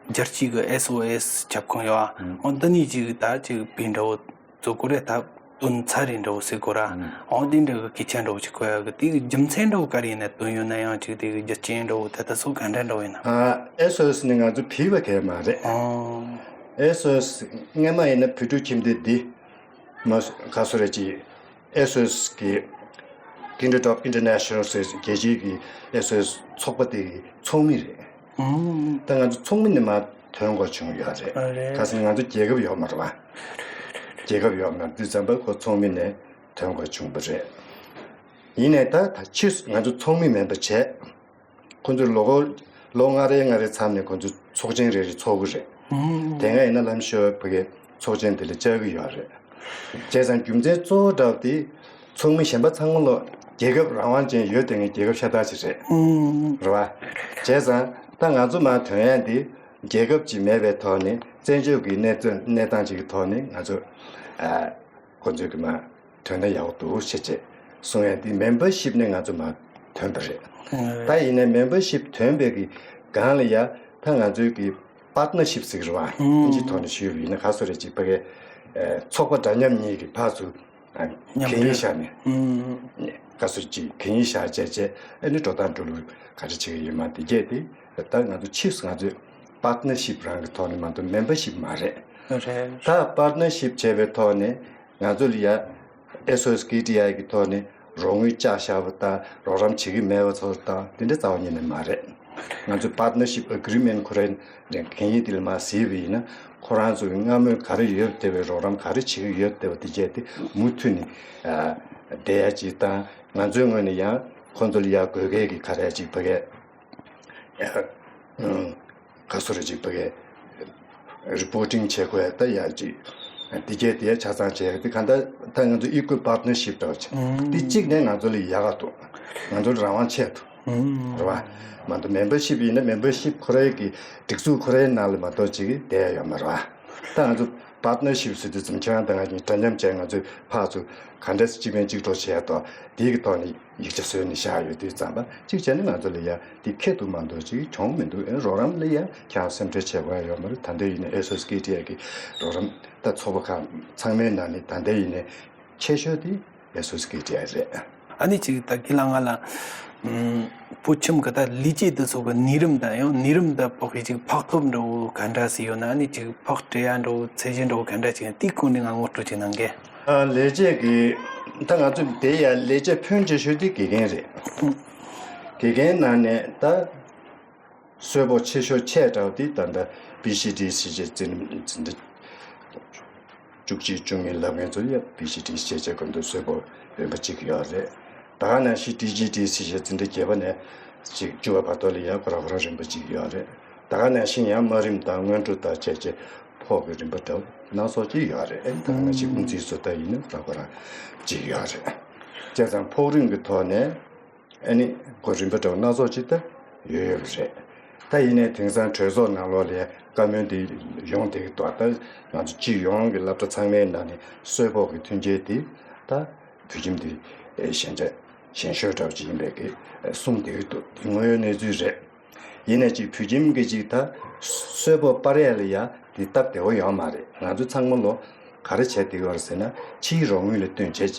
རྒྱལ་སྤྱིའི་གི་ཨེས་ཨོ་ཨེས་ཁྱབ་ཁོངས་ཡོད་ཨ། འོ་འདི་ནས་ཅིག་ད་ཅིག་པའི་འདྲ་བོ། བཟོ་དགོས་རེད། ད་དོན་ཚན་རེ་འདྲ་བོ་ཟེར་དགོས་ར། ཨང་། འོ་དེ་འདྲ་གི་སྐད་ཆ་འདྲ་བོ་ཅིག་གོ་ཡ་གི་དེ་གི་རྒྱུ་མཚན་འདྲ་བོ་ག་རེ་ཡིན་ན་དོན་ཡོད་ན་ཡང་ཅིག་དེ་གི་རྒྱུ་རྐྱེན་འདྲ་བོ་ད་ལྟ་སོ་ག་འདྲ་འདྲ་བོ་ཡིན་ན། ཨ་ཨེས་ཨོ་ཨེས་ནི་ང་ཚོ་ཕུལ་བ་གལ་མ་རེད། ཨང་། ཨེས་ཨོ་ཨེས་སྔས་མ་ཡིན་ན་བོད་ཕྲུག་ཁྱིམ་སྡེ་འདི་མ་ག་སོ་རེད་ཅིག་ཨེས་ཨོ་ཨེས་ཀྱི་Kindred of International ཟེར་རྒྱལ་སྤྱིའི་གི་ཨེས་ཨོ་ཨེས་ཚོགས་པ་དེ་གི་ཚོགས་མི་རེད། ཨང་། ད་ང་ཚོ་ཚོགས་མི་ནས་མར་ཐོན་དགོས་བྱུང་ཡོད་རེད། ཨ་རེད། ག་ཟེར་ན་ང་ཚོ་རྒྱལ་ཁབ་ཡོད་མ་རེད་བ། རྒྱལ་ཁབ་ཡོད་མ་རེད་དུས་ཙམ་པ་ཁོ་ཚོགས་མི་ནས་ཐོན་དགོས་བྱུང་བ་རེད། ཡིན་ནའི་ད་ད་ཕྱིས་སུ་ང་ཚོ་ཚོགས་མི་མིན་པ་བྱས། ཁོ་ཚོས་ལོ་འཁོར་ལོ་ལྔ་རེ་ལྔ་རེ་མཚམས་ནས་ཁོ་ཚོ་ཚོགས་ཆེན་རེ་རེ་ཚོགས་ཀྱི་རེད། ཨང་། དེ་སྔ་ཡིན་ན་ལམ་ཤོར་བ་གི་ཚོགས་ཆེན་དེ་ལ་བཅར་གྱི་ཡོད་རེད། བྱས་ཙང་རྒྱུ་མཚན་གཙོ་བོ་འདྲ་བ་དེ་ཚོགས་མི་གཞན་པ་ཚང་མ་ལོ་རྒྱལ་ཁབ་རང་དབང་ཅན་ཡོད་དེ་ངའི་རྒྱལ་ཁབ་ཤ་སྟག་ཅིག་རེད། ཨང་། རེད་བ། བྱས་ཙང་ད་ང་ཚོ་མར་ཐོན་ཡ་འདི་རྒྱལ་ཁབ་ཅིག་མེད་པའི་ཐོག་ནས་བཙན་བྱོལ་གྱི་གནས་སྟངས་གནས་སྟངས་ཅིག་གི་ཐོག་ནས་ང་ཚོ་ཨ་ཁོ་ཚོས་ཀྱི་མར་ཐོན་ན་ཡག་པོ་འདུག་ཞེས་བྱས་གསུང་ཡ་འདི་མེམ་བར་ཤིབ་ནས་ང་ཚོ་མར་ཐོན་པ་རེད། ཨང་། ད་ཡིན་ནའི་མེམ་བར་ཤིབ་ཐོན་པའི་གི་སྒང་ལ་ཡ་ད་ང་ཚོའི་གི་པར་ཊི་ནར་ཤིབ་ཟེར་གི་རེད་བ། ཨང་། ཨིན་ཇིའི་ཐོག་ནས་ཞུས་པ་ཡིན་ན་ག་སོ་རེད་ཅིག་ཕ་གི་ཨ་ཚོགས་པ་འདྲ་མཉམ་གཉིས་ཀྱི་ཕར་ཚུར་ཨ་མཉམ་གན་ཡིག་འབྲེལ་བཞག་ནས། ཨང་། ག་སོ་ཅིག་གན་ཡིག་བཞག་བྱས་བྱས་ཨ་ནི་འགྲོ་སྟངས་འགྲོ་ལུགས་ག་རེ་བྱེད་ཀྱི་ཡོད་མ་དེ་གས་དེ་ད་ང་ཚོ་ཕྱིས་སུ་ང་ཚོས་པར་ཊི་ནར་ཤིབ་རང་གི་ཐོག་ནས་མ་གཏོགས་མེམ་བར་ཤིབ་མ་རེད། རེད། ད་པར་ཊི་ནར་ཤིབ་བྱས་པའི་ཐོག་ནས་ང་ཚོ་ལ་ཡ་ཨེས་ཨོ་ཨེས་ཀེ་ཊི་ཨའི་གི་ཐོག་ནས་རོགས་དངུལ་བཅག་བཞག་པ་དང་རོགས་རམ་བྱེད་ཀྱི་མེད་པ་ཚོ་དང་དེ་འདྲ་རྩ་བ་ཉིད་ནས་མ་རེད། ང་ཚོས་པར་ཊི་ནར་ཤིབ་ཨེ་གི་རི་མེན་ཊི་ཁོ་རང་གན་ཡིག་དེ་ལ་མར་གཟིགས་པ་ཡིན་ན་ཁོ་རང་ཚོ་གི་སྔ་མོའི་ག་རེ་ཡོད་བསྡད་པའི་རོགས་རམ་ག་རེ་བྱེད་ཀྱི་ཡོད་བསྡད་པ་དེ་བྱས་ཏེ་མུ་མཐུད་ནས་བསྡད་ཡ་ཅིག་དང་ང་ཚོའི་ངོས་ནས་ཡང་ཁོང་ཚོ་ལ་ཡ་དགོས་གལ་གྱི་ག་རེ་ཅིག་ཕ་གི་ག་སོ་རེ་ཅིག་ཕ་གི་རི་པོར་ཊིང་བྱེད་དགོས་ད་ཡ་ཅིག་དེ་གས་དེ་ཆ་ཚང་བྱས་དེ་ག་ད་ད་ང་ཚོ་ཨི་ཀུལ་པར་ཊི་ནར་ཤིབ་འདྲ་བ་ཅིག་དེ་གཅིག་ནས་ང་ཚོ་ལ་ཡག་ག་འདུག་ང་ཚོ་ལ་རང་དབང་ཆེ་འདུག་རེད་བ། མ་གཏོགས་མེམ་བར་ཤིབ་ཡིན་ན་མེམ་བར་ཤིབ་ཁོ་རའི་གི་སྒྲིག་འཛུགས་ཁོ་རའི་ནང་ལ་མ་གཏོགས་ཅིག་བསྡད་ཡ་ཡོད་མ་རེད་བ། ད་ང་ཚོ་པར་ཊི་ནར་ཤིབ་ཟེར་དུས་ཙམ་ཁྱེད་རང་དང་ང་གཉིས་འདྲ་མཉམ་བྱས་ང་ཚོས་ཕར་ཚུར་ག་འདྲས་སེ་གཅིག་ཕན་གཅིག་གྲོགས་བྱས་ཏོ་དེའི་གི་ཐོག་ནས་ཡིག་ཆ་བཟོས་ནས་བཞག་ཡོད་དུས་ཙམ་པ་གཅིག་བྱས་ན་ང་ཚོ་ལ་ཡ་དེ་ཁེ་འདུག་མ་གཏོགས་ཅིག་གྱོང་མི་འདུག་ཨེ་རོགས་རམ་ལ་ཡ་ཁྱེད་རང་སེམས་ཁྲལ་བྱེད་དགོས་ཡ་ཡོད་མ་རེད། ད་ལྟ་ཡིན་ན་ཨེས་ཨོ་ཨེས་ཀེ་ཊི་ཨའི་གི་རོགས་རམ་ད་ཚོགས་པ་ཁག་ཚང་མའི་ནང་ནས་ད་ལྟ་ཡིན་ནའི། ཆེ་ཤོས་དེ་ཡ་སོ་སི་ཀེ་ཊི་ཡ་རེད། ཨ་ནི་ཅིག་ད་གི་ལ་ང་ལ་ཨམ་བོད་ཁྱིམ་གི་ད་ལས་བྱེད་དེ་ཚོ་གི་ནུས་རིམ་དང་ཡང་ནུས་རིམ་དང་བག་གི་ཅིག་འཕག་ཐོབ་འདྲ་བོ་ག་འདྲ་ཞིག་ཡོད་ན། ཨ་ནི་ཅིག་བག་སྤྲད་ཡ་འདྲ་བོ་ཚད་གཞི་འདྲ་བོ་ག་འདྲ་ཞིག་ཡོད་ན་དེའི་སྐོར་ནས་ང་ངོ་སྤྲོད་ཅིག་གནང་གི། ཨ་ལས་བྱེད་ཀྱི་ད་ང་ཚོ་དེ་ཡ་ལས་བྱེད་ཕོན་ཆེ་ཤོས་དེ་དགེ་རྒན་རེད། དགེ་རྒན་ནང་ནས་ད། གསོལ་ཕོགས་ཆེ་ཤོས་ཆེ་དྲགས་དེ་ད་ལྟ་བི་སི་ཌི་སི་ཞེས་འཛིན་འཛིན་གྲྭ་བཅུ་གཅིག་བཅུ་གཉིས་ལབ་མཁན་ཚོ་ཡ་བི་སི་ཌི་སི་བྱས་བྱས་ཁོ་ཚོ་གསོལ་ཕོགས་རིམ་པ་གཅིག་ཡོད་རེད། ད་ག་ནང་བཞིན་ཏི་ཇི་ཏི་སི་ཞེས་འཛིན་གྲྭ་བརྒྱད་པ་ནས་ཅིག་བཅུ་པ་བར་དུ་ལ་ཡ་ཁོ་རང་ཁོ་རང་རིམ་པ་གཅིག་ཡོད་རེད། ད་ག་ནང་བཞིན་ཡང་དམའ་རིམ་དང་སྔོན་འགྲོ་དང་བཅས་བྱས་ཕོགས་ཀྱི་རིམ་པ་འདྲ་བོ་སྣ་ཚོགས་ཅིག་ཡོད་རེད། ད་ག་ནང་བཞིན་དབུ་འཛིན་ཚོ་ད་ཡིན་ན་ཁོ་རང་ཁོ་རང་གཅིག་ཡོད་རེད། བྱས་ཙང་ཕོགས་རིམ་གྱི་ཐོག་ནས། ཨ་ནི་གོ་རིམ་པ་འདྲ་བོ་སྣ་ཚོགས་ཅིག་ད་ཡོད་ཡོད་པ་རེད། ད་ཡིན་ནའི་དེང་སང་གྲོས་ཚོགས་ནང་ལོགས་ལ་བཀའ་མོལ་འདི་ཡོང་བསྡད་ཀྱི་འདུག་ད་ང་ཚོ་སྤྱི་ཡོངས་ཀྱི་སློབ་གྲྭ་ཚང་མའི་ནང་ནས་གསོལ་ཕོགས་ཀྱི་མཐུན་རྐྱེན་འདི་ད་བོད་ཁྱིམ་འདི་ཞན་ཆ་ཞན་ཤོས་འདྲ་བོ་ཅིག་ཡིན་པའི་གི་གསུངས་བསྡད་ཀྱི་འདུག་འདི་དངོས་ཡོད་གནས་ཚུལ་རེད། ཡིན་ནའི་ཅིག་བོད་ཁྱིམ་གྱི་ཅིག་ད་གསོལ་ཕོགས་སྤར་ཡས་ལ་ཡ་འདི་སྟབས་བདེ་བོ་ཡོད་མ་རེད། ང་ཚོ་ཚང་མ་ལོ་ག་རེ་བྱས་བསྡད་ཀྱི་ཡོད་རེད་ཟེར་ན་ཕྱིའི་རོགས་དངུལ་ལ་བསྟུན་བྱས་བྱས་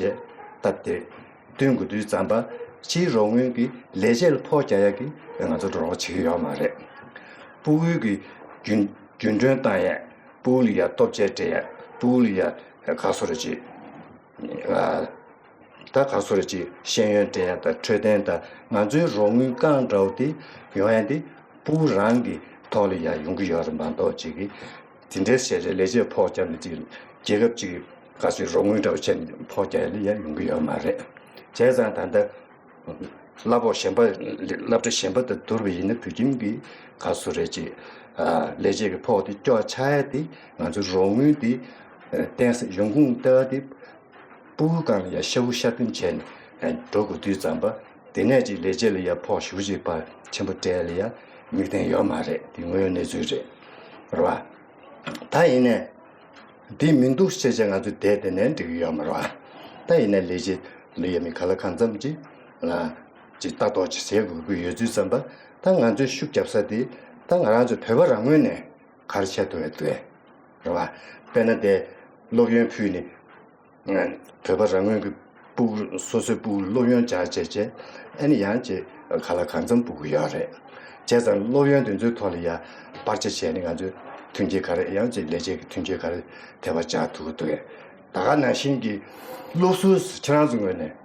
སྟབས་བདེ། བསྟུན་དགོས་དུས་ཙམ་པ་ཕྱིའི་རོགས་དངུལ་གྱི་ལས་བྱེད་ལ་ཕོགས་རྒྱག་ཡག་གི་ང་ཚོ་རོགས་བྱེད་ཀྱི་ཡོད་མ་རེད། ཕྲུ་གུའི་གི་རྒྱུན་རྒྱུན་གྲོན་བཏང་ཡས། ཕྲུ་གུ་ལ་ཡ་ལྟོ་ཆས་སྤྲད་ཡས། ཕྲུ་གུ་ལ་ཡ་ག་སོ་རེ་བྱེད། ཨ་ད་ག་སོ་རེ་བྱེད། ཤེས་ཡོན་སྤྲད་ཡས་དང་འཕྲོད་བསྟེན་དང་ང་ཚོའི་རོགས་དངུལ་རྐང་འདྲ་བོ་དེ་ཡོང་ཡས་དེ་ཕྲུ་གུ་རང་གི་ཐོག་ལ་ཡ་ཡོང་གི་ཡོད་རེད་མ་གཏོགས་ཅིག་གི་དེ་འདྲའི་བྱས་རྗེས་ལས་བྱེད་ཕོགས་བརྒྱབ་ནས་ཅིག་རྒྱལ་ཁབ་ཅིག་ག་ཚོད་རོགས་དངུལ་འདྲ་བོ་བྱས་ནས་ཕོགས་རྒྱག་ཡ་ལ་ཡ་ཡོང་གི་ཡོད་མ་རེད། བྱས་ཙང་ད་ལྟ་གླ་ཕོགས་གཞན་པ་སློབ་གྲྭ་གཞན་པ་དང་བསྡུར་བ་ཡིན་ན་བོད་ཁྱིམ་གྱི་ག་ཚོད་རེད་ཅིག་ལས་བྱེད་ཀྱི་ཕོགས་དེ་སྐྱོ་ཆགས་ཡ་དེ་ང་ཚོ་རོགས་དངུལ་དེ་བརྟེན་ས་ཡོང་ཁུངས་ལྟ་བ་དེ། ཕྲུ་གུ་སྒང་ལ་ཡ་ཤ་བོ་ཤ་སྟོན་བྱས་ནས་འགྲོ་དགོས་དུས་ཙམ་པ་དེ་ནས་ཅིག་ལས་བྱེད་ལ་ཡ་ཕོགས་ཞེ་པོ་ཅིག་ཕར་ཆེན་པོ་སྤྲད་ལ་ཡ་དམིགས་རྟེན་ཡོད་མ་རེད། དེ་དངོས་ཡོད་གནས་ཚུལ་རེད། རེད་བ། ད་ཡིན་ནས་དེ་མི་འདུག་བྱས་བྱས་ང་ཚོ་བསྡད་དེ་ནས་འགྲིག་གི་ཡོད་མ་རེད་བ། ད་ཡིན་ནས་ལས་བྱེད་ལ་ཡ་མི་ག་ལ་གང་འཚམ་ཅིག་ལ་ཅིག་ལྟ་རྟོག་ཅིག་བྱེད་དགོས་ཀྱི་ཡོད་དུས་ཙམ་པ་ད་ང་ཚོའི་ཤུགས་རྒྱབ་ས་དེ་ད་ང་རང་ཚོ་བོད་པ་རང་ངོས་ནས་ག་རེ་བྱས་ཐུབ་ཡོད་དེ་རེད་བ། དཔེར་ན་དེ་སློབ་ཡོན་ཕུལ་ནས། བོད་པ་རང་ངོས་ཀྱི་ཕྲུ་གུ་སོ་སོའི་ཕྲུ་གུ་སློབ་ཡོན་སྦྱར་བྱས་བྱས་ཨ་ནི་ཡང་ཅིག་ག་ལ་གང་འཚམ་འབུལ་གྱི་ཡོད་རེད། བྱས་ཙང་སློབ་ཡོན་དེ་ཚོའི་ཐོག་ལ་ཡ་སྤར་ཆ་བྱས་ནས་ང་ཚོས་མཐུན་རྐྱེན་ག་རེ་ཡང་ཅིག་ལས་བྱེད་ཀྱི་མཐུན་རྐྱེན་ག་རེ་དེ་བ་སྦྱར་ཐུབ་ཀྱི་འདུག་ད་ག་ནང་བཞིན་གྱི་སློབ་ཟུར་ཁྱེད་རང་ཚོ་ངོས་ནས་རེད་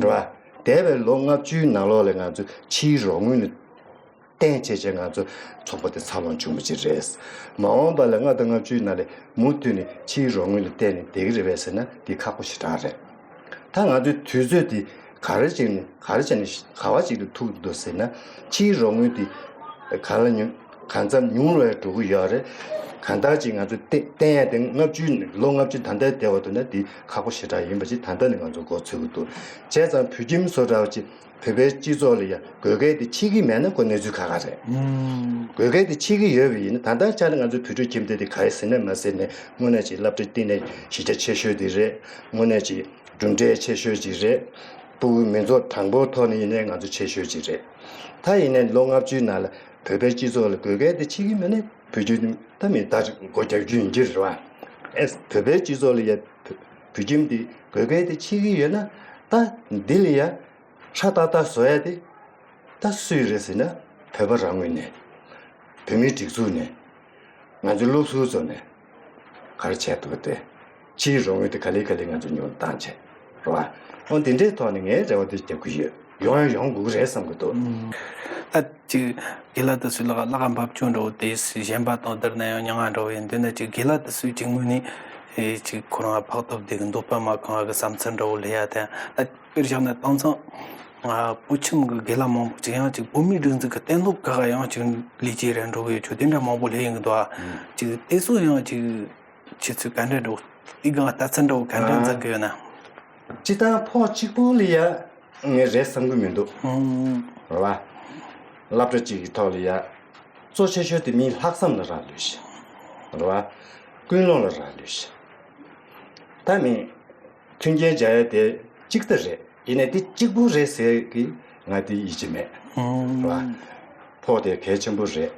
བ། འདས་པའི་ལོ་ལྔ་བཅུའི་ནང་ལོགས་ལ་ང་ཚོས་ཕྱིའི་རོགས་དངུལ་ནས། བརྟེན་བྱས་བྱས་ང་ཚོ་ཚོགས་པ་དེ་འཚར་ལོངས་བྱུང་བ་ཅིག་རེད། མ་འོངས་པ་ལ་ལྔ་དང་ལྔ་བཅུའི་ནང་ལ་མུ་མཐུད་ནས་ཕྱིའི་རོགས་དངུལ་ལ་བརྟེན་ནས་བསྡད་ཀྱི་རེད་པས་ཟེར་ན་འདི་ཁག་པོ་ཞེ་དྲག་རེད། ད་ང་ཚོའི་དུས་ཚོད་འདི་ག་རེ་བྱས་ནས་ག་རེ་བྱས་ནས་ག་བ་ཅིག་ལ་ཐུག་འདུག་ཟེར་ན་ཕྱིའི་རོགས་དངུལ་འདི་ག་ལ་ཉུང་གང་འཚམ་ཉུང་རུ་འགྲོ་གི་ཡོད་རེད། གང་ལྟར་ཅིག་ང་ཚོ་བརྟེན་བརྟེན་ཡ་དེ་ལྔ་བཅུའི་ལོ་ལྔ་བཅུ་ད་ལྟའི་བསྡད་པ་འདུག་ན་འདི་ཁག་པོ་ཞེ་དྲག་ཡིན་པ་ཅིག་ད་ལྟ་ནས་ང་ཚོ་མགོ་ཚོད་ཀྱི་འདུག་བྱས་ཙང་བོད་ཁྱིམ་བཟོ་འདྲ་བ་ཅིག་བོད་པའི་སྤྱི་ཚོགས་ལ་ཡང་དགོས་གལ་དེ་མཆིས་ཀྱི་མེད་ན་ཁོ་གནས་ཚུལ་ཁག་ཁག་རེད། ཨུམ། དགོས་གལ་དེ་མཆིས་ཀྱི་ཡོད་པ་ཡིན་ན་ད་ལྟའི་ཆ་ནས་ང་ཚོའི་བོད་ཕྲུག་ཁྱིམ་སྡེ་དེ་ག་རེ་ཟེར་ན་མ་ཟེར་ནས་དངོས་གནས་ཅིག་སློབ་གྲྭའི་བསྟི་གནས་གཞི་རྒྱ་ཆེ་ཤོས་དེ་རེད། དངོས་གནས་ཅིག་གྲུབ་འབྲས་ཆེ་ཤོས་ཅིག་རེད། ཕྲུ་གུའི་མི་ཚོགས་གྲངས་འབོར་ཐོག་ནས་ཡིན་ནའི་ང་ཚོ་ཆེ་ཤོས་ཅིག་རེད། ད་ཡིན་ནའི་ལོ་ལྔ་བཅུའི་ནང་ལ་བོད་པའི་སྤྱི་ཚོགས་ལ་དགོས་གལ་དེ་མཆིས་ཀྱི་མེད་ན་བོད་ཁྱིམ་ད་མི་ད་སྒོ་རྒྱག་རྒྱུ་ཡིན་གྱི་རེད་བ། ཨེ་བོད་པའི་སྤྱི་ཚོགས་ལ་ཡ་བོད་ཁྱིམ་དེ་དགོས་གལ་དེ་མཆིས་ཀྱི་ཡོད་ན་ད་འདི་ལ་ཡ། ཧྲ་ཏག་ཏག་བཟོ་ཡ་དེ་ད་སུས་རེད་ཟེར་ན་བོད་པ་རང་ངོས་ནས་བོད་མིའི་སྒྲིག་འཛུགས་ནས་ང་ཚོའི་སློབ་ཟུར་ཚོ་ནས་ག་རེ་བྱས་འདུག་སྟེ་ཕྱིའི་རོགས་དངུལ་དེ་ག་ལེ་ག་ལེ་ང་ཚོ་ཉུང་བཏང་བྱས་རེད་བ། འོ་དེ་འདྲའི་ཐོག་ནས་ངས་རེ་བ་དེ་རྒྱབ་ཀྱི་ཡོད། ཡོང་ཡང་ཡོང་དགོས་ཀྱི་རེད་བསམ་གྱི་འདུག་ད་ཅིག་དགེ་ལགས་དེ་ཚོའི་ལག་ལག་འབབ་ཆུ་འདྲ་བོ་དེ་གཞན་པ་དང་བསྡུར་ན་ཡང་ཉུང་ང་འདྲ་བོ་ཡིན་དུས་ན་ཅིག་དགེ་ལགས་དེ་ཚོའི་ཅིག་ངོས་ནས་ཨེ་ཅིག་ཁོ་རང་ཕག་ཐོབ་དེ་གི་འདོད་པ་མ་ཁེངས་པ་གི་བསམ་ཚུལ་འདྲ་བོ་ལས་ཡ་དེ་ད། དཔེར་བཞག་ན་དེང་སང་ང་བོད་ཁྱིམ་གྱི་དགེ་ལགས་མང་པོ་ཅིག་ཡང་ཅིག་བོད་མིའི་སྒྲིག་འཛུགས་ཀྱི་གཏན་སློབ་ཁག་ཡང་ཅིག་ལས་བྱེད་རེ་འགྲོ་གི་ཡོད་ཆོག་དེ་འདྲ་མང་པོ་སླེབས་ཡོང་གི་འདུག་ཨ། ཨང་། ཅིག་དེ་ཚོ་ཡང་ཅིག་ཁྱེད་ཚོས་ག་འདྲ་འགྲོ་དེ་གང་ལྟ་ཚུལ་འདྲ་བོ་ག་འདྲ་ཨང་། མཛད་གི་ཡོད་ན། སྤྱིར་བཏང་ཕོགས་གཅིག་པུ་ལ་ཡ་ངས་རེད་བསམ་གི་མི་འདུག་ཨང་། རེད་བ། སློབ་གྲྭ་གཅིག་གི་ཐོག་ལ་ཡ་གཙོ་ཆེ་ཤོས་དེ་མིའི་ལྷག་བསམ་ལ་རག་ལུས་ཤིག་རེད་བ། ཀུན་སློང་ལ་རག་ལུས་ཤིག་ད་མི། མཐུན་རྐྱེན་སྦྱར་ཡ་དེ་གཅིག་ལྟ་རེད། ཡིན་ནའི་དེ་གཅིག་པུ་རེད་ཟེར་གི་ང་དེ་ཡིད་ཆེས་མེད། ཨང་། རེད་བ། ཕོགས་དེ་གལ་ཆེན་པོ་རེད།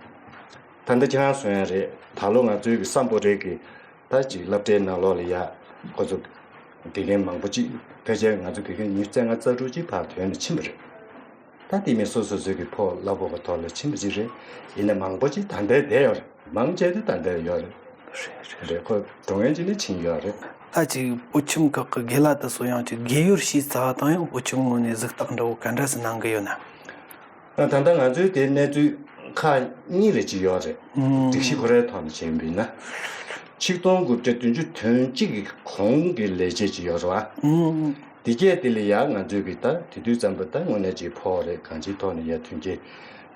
ད་ལྟ་ཁྱེད་རང་གསུང་ཡ་རེད། ད་ལོ་ང་ཚོའི་གི་སམ་བྷོ་ཊའི་གི་ད་ཅིག་སློབ་གྲྭའི་ནང་ལོགས་ལ་ཡ་ཁོ་ཚོ་ དགེ་རྒན་མང་པོ་ཅིག་ཕལ་ཆེར་ང་ཚོ་དགེ་རྒན་ཉི་ཤུ་རྩ་ལྔ་རྩ་དྲུག་ཅིག་ཕར་ཐོན་ནས་ཕྱིན་པ་རེད། ད་དེ་མིན་སོ་སོ་སོའི་གི་ཕོགས་གླ་ཕོགས་ཀྱི་ཐོག་ལ་ཕྱིན་པ་ཅིག་རེད། ཡིན་ན་མང་པོ་ཅིག་ད་ལྟའི་བསྡད་ཡོད་རེད། མང་ཆེ་དེ་ད་ལྟའི་ཡོད་རེད། རེད། ཁོ་འགྲོ་མཁན་ཅིག་ནི་ཕྱིན་ཡོད་རེད། ད་ཅིག་བོད་ཁྱིམ་ཁག་གི་དགེ་ལགས་དེ་ཚོ་ཡང་ཅིག་དགེ་ཡོར་ཞུས་ཚར་བ་དང་ཡང་བོད་ཁྱིམ་ངོས་ནས་གཟིགས་རྟགས་འདྲ་བོ་ག་འདྲ་ཞིག་གནང་གི་ཡོད་ན། ད་ལྟ་ང་ཚོའི་དེ་གནས་ཚུལ་ཁག་གཉིས་རེ་ཅིག་ཡོད་རེད། ཨང་། སྒྲིག་གཞི་ཁོ་རའི་ཐོག་ནས་བྱས་པ་ཡིན་ན། ཆིག་སྟོང་དགུ་བརྒྱ་བདུན་ཅུ་དོན་གཅིག་གི་གོང་གི་ལས་བྱེད་ཅིག་ཡོད་རེད་བ། ཨང་། དེ་གས་དེ་ལ་ཡང་ང་ཚོའི་གི་ད་དེ་དུས་ཙམ་པ་ད་དངོས་གནས་ཅིག་ཕོགས་རེད། གང་ཅིའི་ཐོག་ནས་ཡ་མཐུན་རྐྱེན་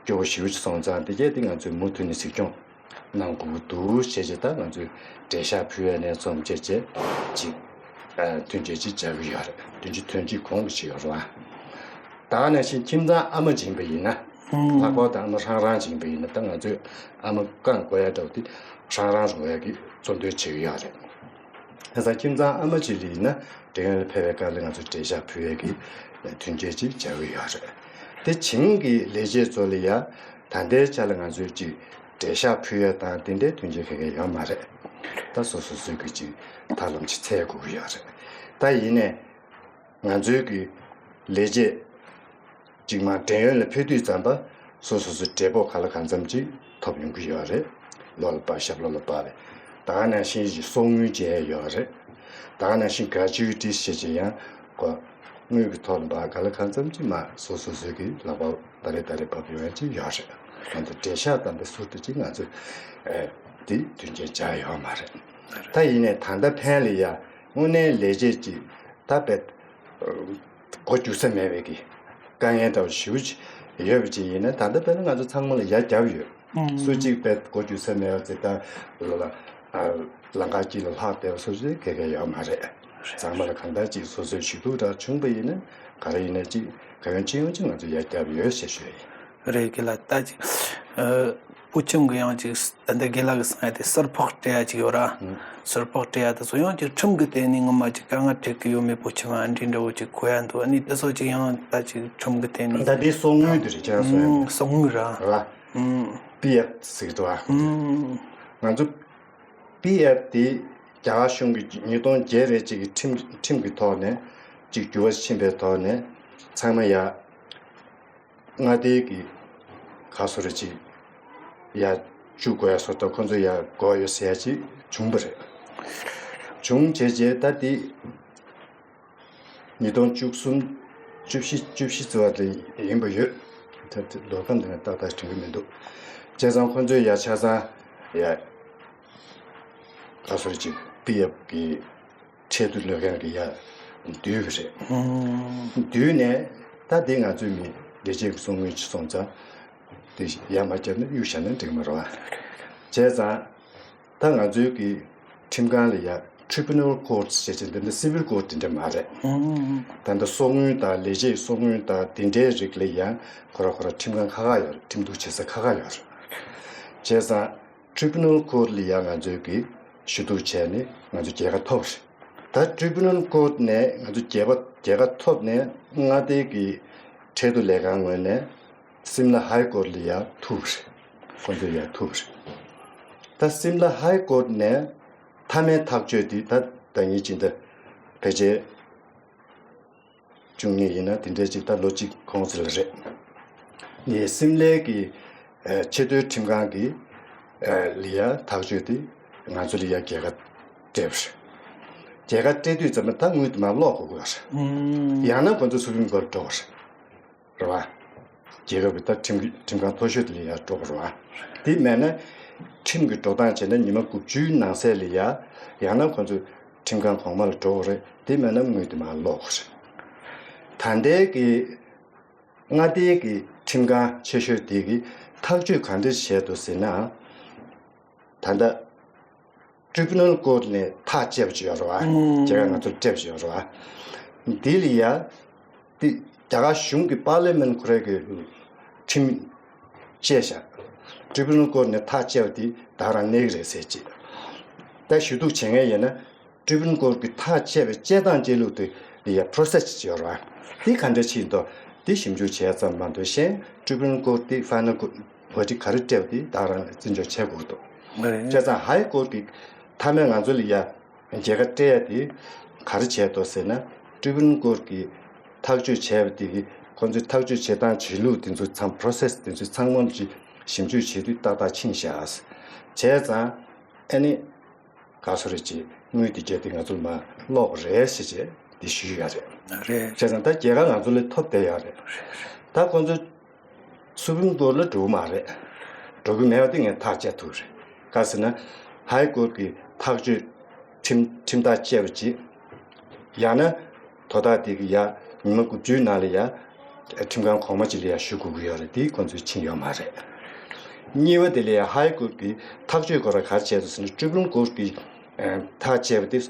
སྐྱོ་བོ་ཞེ་པོ་ཅིག་སོང་ཙང་། དེ་གས་དེ་ང་ཚོས་མུ་མཐུད་ནས་གཟིགས་སྐྱོང་གནང་དགོས་ཀྱི་འདུག་བྱས་བྱས། ད་ང་ཚོས་འགྲེལ་བཤད་ཕུལ་ཡ་ནས་བཟུང་བྱས་བྱས་ཅིག་ཨ་མཐུན་རྐྱེན་ཅིག་སྦྱར་གྱི་ཡོད་རེད། བདུན་ཅུ་དོན་གཅིག་གོང་གི་ཅིག་ཡོད་རེད་བ། ད་ག་ནང་བཞིན་ཁྱིམ་ཚང་ཨ་མ་བྱིན་པ་ཡིན་ན། ཨང་། ལྷག་པར་དུ་ཨ་མ་རང་རང་བྱིན་པ་ཡིན་ན། ད་ང་ཚོས་ཨ་མ་བསྐང་དགོས་ཡ་འདྲ་བོ་དེ་རང་རང་རུང་བའི་གི་གཙོ་འདོན་བྱེད་ཀྱི་ཡོད་རེད། ཁ་སང་ཁྱིམ་ཚང་ཨ་མ་ཅིག་ལ་ཡིན་ན་འབྲེལ་ཡོད་ལ་ཕེབས་པའི་སྐབས་ལ་ང་ཚོས་འགྲེལ་བཤད་ཕུལ་ཡས་ཀྱི་མཐུན་རྐྱེན་ཅིག་སྦྱར་གྱི་ཡོད་རེད། དེ་བྱིངས་ཀྱི་ལས་བྱེད་ཚོ་ལ་ཡ་ད་ལྟའི་ཆ་ལ་ང་ཚོས་ཅིག་འགྲེལ་བཤད་ཕུལ་ཡས་དང་དེ་འདྲའི་མཐུན་རྐྱེན་ག་གེ་ཡོད་མ་རེད། ད་སོ་སོ་སོའི་གི་ཅིག་ཐབས་ལམ་ཅིག་འཚོལ་དགོས་ཀྱི་ཡོད་རེད། ད་ཡིན་ནའི་ང་ཚོའི་གི་ལས་བྱེད་ཅིག་མར་འབྲེལ་ཡོད་ལ་ཕེབས་དུས་ཙམ་པ་སོ་སོ་སོའི་འབྲས་སྤོགས་ག་ལ་གང་འཚམ་ཅིག་ཐོབ་ཡོང་གི་ཡོད་རེད། ལོ་ལ་ཕར་ཞབས་ལོ་ལ་ཕར་རེད། ད་ག་ནང་བཞིན་གྱི་གསོག་དངུལ་བྱས་ཡོད་རེད། ད་ག་ནང་བཞིན་ག་ཅིའི་ཏི་ཞེས་ཀྱི་ཡང་གོ། དངུལ་གྱི་ཐོག་ལ་ཕར་ག་ལ་གང་འཚམ་ཅིག་མར་སོ་སོ་སོའི་གི་ལག་པར་ད་རེས་ད་རེས་བབས་ཡོང་ཡ་ཅིག་ཡོད་རེད། ང་ཚོ་འགྲེལ་བཤད་དང་དེ་ཟུར་དུ་ཅིག་ང་ཚོས་ཨེ་དེ་མཐུན་རྐྱེན་སྦྱར་ཡོད་མ་རེད། ད་ཡིན་ནའི་ད་ལྟ་ཕན་ལ་ཡ་དངོས་གནས་ལས་བྱེད་ཅིག་ད་བེད་འགོ་འཛུགས་ས་མེད་པའི་གི་དཀའ་ངལ་འདྲ་བོ་ཞེ་པོ་ཅིག་ཡོད་པ་ཅིག་ཡིན་ན། ད་ལྟ་དཔེར་ན་ང་ཚོ་ཚང་མ་ལ་ཡར་བརྒྱབ་ཡོད། ཨང་། སུ་གཅིག་བེད་འགོ་འཛུགས་ས་མེད་པ་ཅིག་ད་ལ་ལ་ཨ་ལམ་ཁ་དཀྱིལ་ལ་ལྷག་བསྡད་པ་སོ་སོའི་ག་གེ་ཡོད་མ་རེད། ཚང་མ་ལ་གང་ལྟར་ཅིག་སོ་སོའི་ཞུ་གཏུག་འདྲ་བྱུང་པ་ཡིན་ན། ག་རེ་ཡིན་ན་ཅིག་ག་ཡོང་ཅི་ཡོང་ཅིག་ང་ཚོ་ཡར་བརྒྱབ་ཡོད་ཞེས་ཞུ་ཡ་ཡིན། རེད། དགེ་ལགས། ད་ཅིག་ཨ་བོད་ཁྱིམ་གྱི་ཡང་ཅིག་ད་ལྟ་དགེ་ལགས་ཀྱིས་གསུངས་ཡ་དེ་ཟུར་ཕོགས་སྤྲད་ཡ་ཅིག་ཡོད་ར། ཨང་། ཟུར་ཕོགས་སྤྲད་ཡ་དེ་ཚོ་ཡང་ཅིག་ཁྲིམས་ཀྱི་ཐད་ནས་ངོ་མ་ཅིག་དཀའ་ངལ་འཕྲད་ཀྱི་ཡོད་མེད་བོད་ཁྱིམ་ཨ་འདྲི་འདྲ་བོ་ཅིག་གོ་ཡ་འདུག་ཨ་ནི་དེ་ཚོ་ཅིག་ཡང་ད་ཅིག་ཁྲིམས་ཀྱི་ཐད་ནས། ད་དེ་གསོག་དངུལ་དེ་རེད། ཁྱེད་རང་གསུངས་ཡ་ཨང་། གསོག་དངུལ་ར། ར། ཨང་། པི་ཨེཕ་ཟེར་གྱི་འདུག་ཨ། ཨང་། ང་ཚོ་པི་ཨེཕ་དེ་རྒྱ་གར་གཞུང་གི་ཉིས་སྟོང་བརྒྱད་རེད་ཅིག་གི་ཁྲིམས་ཁྲིམས་ཀྱི་ཐོག་ནས་ཅིག་འགྱུར་བ་ཕྱིན་པའི་ཐོག་ནས་ཚང་མ་ཡ་མངའ་སྡེ་གི་ག་སོ་རེ་ཅིག་ཡ་བཅུག་དགོས་ཡ་སོགས་དང་ཁོ་ཚོ་ཡ་དགོས་ཡོད་ཟེར་ཡ་ཅིག་བྱུང་བ་རེད། བྱུང་བྱས་རྗེས་ད་དེ་ཉིས་སྟོང་བཅུ་གསུམ་བཅུ་བཞི་བཅུ་བཞི་ཙམ་པ་དེ་ཡིན་པ་ཡོད། ད་དེ་ལོ་ཁམས་དེ་ནས་ཏག་ཏག་དྲན་གྱི་མི་འདུག་བྱས་ཙང་ཁོ་ཚོས་ཡ་ཆ་ཚང་ཡ་ག་སོ་རེ་ཅིག་པི་ཨེཕ་གི་ཁྲལ་བསྡུ་ལས་འགན་གྱི་ཡ་བསྡུས་པ་རེད། ཨང་། བསྡུས་ནས་ད་དེ་ང་ཚོའི་མི་ལས་བྱེད་ཀྱི་གསོག་དངུལ་ཅིག་སོང་ཙང་། དེ་ཡར་མར་བརྒྱབ་ནས་གཡུག་བཞག་ན་འགྲིག་མ་རེད་བ། བྱས་ཙང་ད་ང་ཚོའི་གི་ཁྲིམས་ཁང་ལ་ཡ་Tribunal Court ཞེས་བྱས། འདི་འདྲ་Civil Court དེ་འདྲ་མ་རེད། ཨང་། ད་འདི་གསོག་དངུལ་དང་ལས་བྱེད་གསོག་དངུལ་དང་དེ་འདྲའི་རིགས་ལ་ཡང་ཁོ་ར་ཁོ་ར་ཁྲིམས་ཁང་ཁག་ཁག་ཡོད་རེད། ཁྲིམས་གཏུག་བྱེད་ས་ཁག་ཁག་ཡོད་རེད། བྱས་ཙང་Tribunal Court ལ་ཡ་ང་ཚོའི་གི་ཞུ་གཏུག་བྱས་ནས་ང་ཚོ་རྒྱལ་ཁ་ཐོབ་རེད། ད་Tribunal Court ནས་ང་ཚོ་རྒྱལ་ཁ་རྒྱལ་ཁ་ཐོབ་ནས་མངའ་སྡེ་གི་ཁྲལ་བསྡུ་ལས་ཁང་ངོས་ནས་སིམ་ལ་High Court ལ་ཡ་ཐུག་རེད། ཁོ་ཚོ་ཡ་ཐུག་རེད། ད་སིམ་ལ་High Court ནས་མཐའ་མའི་ཐག་གཅོད་དེ་ད་ཟླ་ཉིན་གཅིག་འདི་ཕལ་ཆེར་བཅུ་གཉིས་ཡིན་ན་དེ་འདྲའི་ཅིག་ད་ལོ་གཅིག་གོང་ཙམ་ལ་རེད། ངས་སིམ་ལའི་གི་ཨ་ཆེས་མཐོའི་ཁྲིམས་ཁང་གི་ཨ་ལ་ཡ་ཐག་གཅོད་དེ་ང་ཚོ་ལ་ཡ་རྒྱལ་ཁ་སྤྲད་པ་རེད། རྒྱལ་ཁ་སྤྲད་དུས་ཙམ་པ་ད་དངུལ་དེ་མར་སློག་དགོས་ཀྱི་ཡོད་རེད། ཨང་། ཡང་ན་ཁོ་ཚོ་སུ་པྲིམ་ཀོར་འགྲོ་དགོས་རེད། རེད་བ། རྒྱལ་ཁབ་ཀྱི་ད་ཁྲིམས་ཀྱི་ཁྲིམས་ཁང་མཐོ་ཤོས་དེ་ལ་ཡར་འགྲོ་དགོས་རེད་བ། དེ་མེད་ན་ཁྲིམས་ཀྱི་འགྲོ་སྟངས་བྱས་ན་ཉི་མ་དགུ་བཅུའི་ནང་གསེས་ལ་ཡ། ཡང་ན་ཁོ་ཚོ་ཁྲིམས་ཁང་གོང་མ་ལ་འགྲོ་དགོས་རེད། དེ་མེད་ན་དངུལ་དེ་མར་སློག་དགོས་རེད། ད་ལྟའི་གི་མངའ་སྡེའི་གི་ཁྲིམས་ཁང་ཆེ་ཤོས་དེ་གིས་ཐག་གཅོད་ག་འདྲ་བྱས་འདུག་ཟེར་ན། ད་ལྟ་Tribunal Court ནས་ཐག་བཅད་པ་ཅིག་ཡོད་རེད་བ། ཨང་། རྒྱལ་ཁབ་ང་ཚོར་སྤྲད་པ་ཅིག་ཡོད་རེད་བ། འདི་ལ་ཡ། འདི་རྒྱ་གར་གཞུང་གི་པར་ལི་མེན་ཁོ་རའི་གི་ཁྲིམས་བཅད་བཞག Tribunal Court ནས་ཐག་བཅད་པ་དེ་ད་རང་གནས་ཀྱི་རེད་ཟེར་ཅིག་ད་ཞུ་གཏུག་བྱེད་མཁན་ཡིན་ན། Tribunal Court གི་ཐག་བཅད་པའི་བཅད་སྟངས་བཅད་ལུགས་དེ་ཡ་process ཅིག་ཡོད་རེད་བ། དེ་ག་འདྲ་ཅིག་འདུག་དེ་ཞིབ་འཇུག་བྱས་ཙམ་མ་གཏོགས་གཞན་Tribunal Court དེ་final verdict ག་རེ་སྤྲད་པ་དེ་ད་རང་བརྩི་འཇོག་བྱེད་དགོས་འདུག་ཨ་རེད། བྱས་ཙང་High Court གི་མཐའ་མའི་ང་ཚོ་ལ་ཡ་རྒྱལ་ཁ་སྤྲད་ཡ་དེ་ ག་རེ་བྱས་འདུག་ཟེར་ན། ཀྲི་པུ་ནལ་སྐོར་གྱི་ཐག་གཅོད་བྱས་པ་དེ་གི་ཁོང་ཚོའི་ཐག་གཅོད་བྱེད་སྟངས་བྱེད་ལུགས་དེ་ཚོ་ཚང་། པོ་རོ་སེ་སི་དེ་ཚོ་ཚང་མ་ཅིག་ཞིབ་འཇུག་བྱེད་དུས་ཏག་ཏག་ཕྱིན་བཞག་བྱས་ཙང་ཨ་ནི་ག་སོ་རེ་ཅིག་དངུལ་དེ་བརྒྱབ་དེ་ང་ཚོ་ལ་མར་སློག་རེད་ཟེར་བྱས་དེ་ཞུས་ཡོད་རེད། རེད། བྱས་ཙང་ད་རྒྱལ་ཁ་ང་ཚོ་ལ་ཐོབ་བསྡད་ཡོད་རེད། ད་ཁོང་ཚོ་སུ་པྲིམ་ཀོར་ལ་འགྲོ་གི་མ་རེད། འགྲོ་གི་མེད་པ་དེ་ངས་ཐག་བཅད་ཐུབ་རེད། ག་ཟེར་ན། ཧའི་ཀོར་གྱི་ཐག་གཅོད་ཁྲིམས་ཁྲིམས་ཐག་བཅད་པ་ཅིག་ཡང་ན་དོ་བདག་དེ་གི་ཡ་ཉི་མ་དགུ་བཅུའི་ནང་ལ་ཡ་ཁྲིམས་ཁང་གོང་མ་ཅིག་ལ་ཡ་ཞུ་དགོས་ཀྱི་ཡོད་རེད། དེ་ཁོང་ཚོས་ཕྱིན་ཡོད་མ་རེད། གཉིས་པ་དེ་ལ་ཡ་ཧའི་ཀོར་གྱི་ཐག་གཅོད་སྐོར་ལ་ག་རེ་བྱས་འདུག་ཟེར་ན། སུ་པྲིམ་ཀོར་གྱི་ཐག་བཅད་པ་དེ།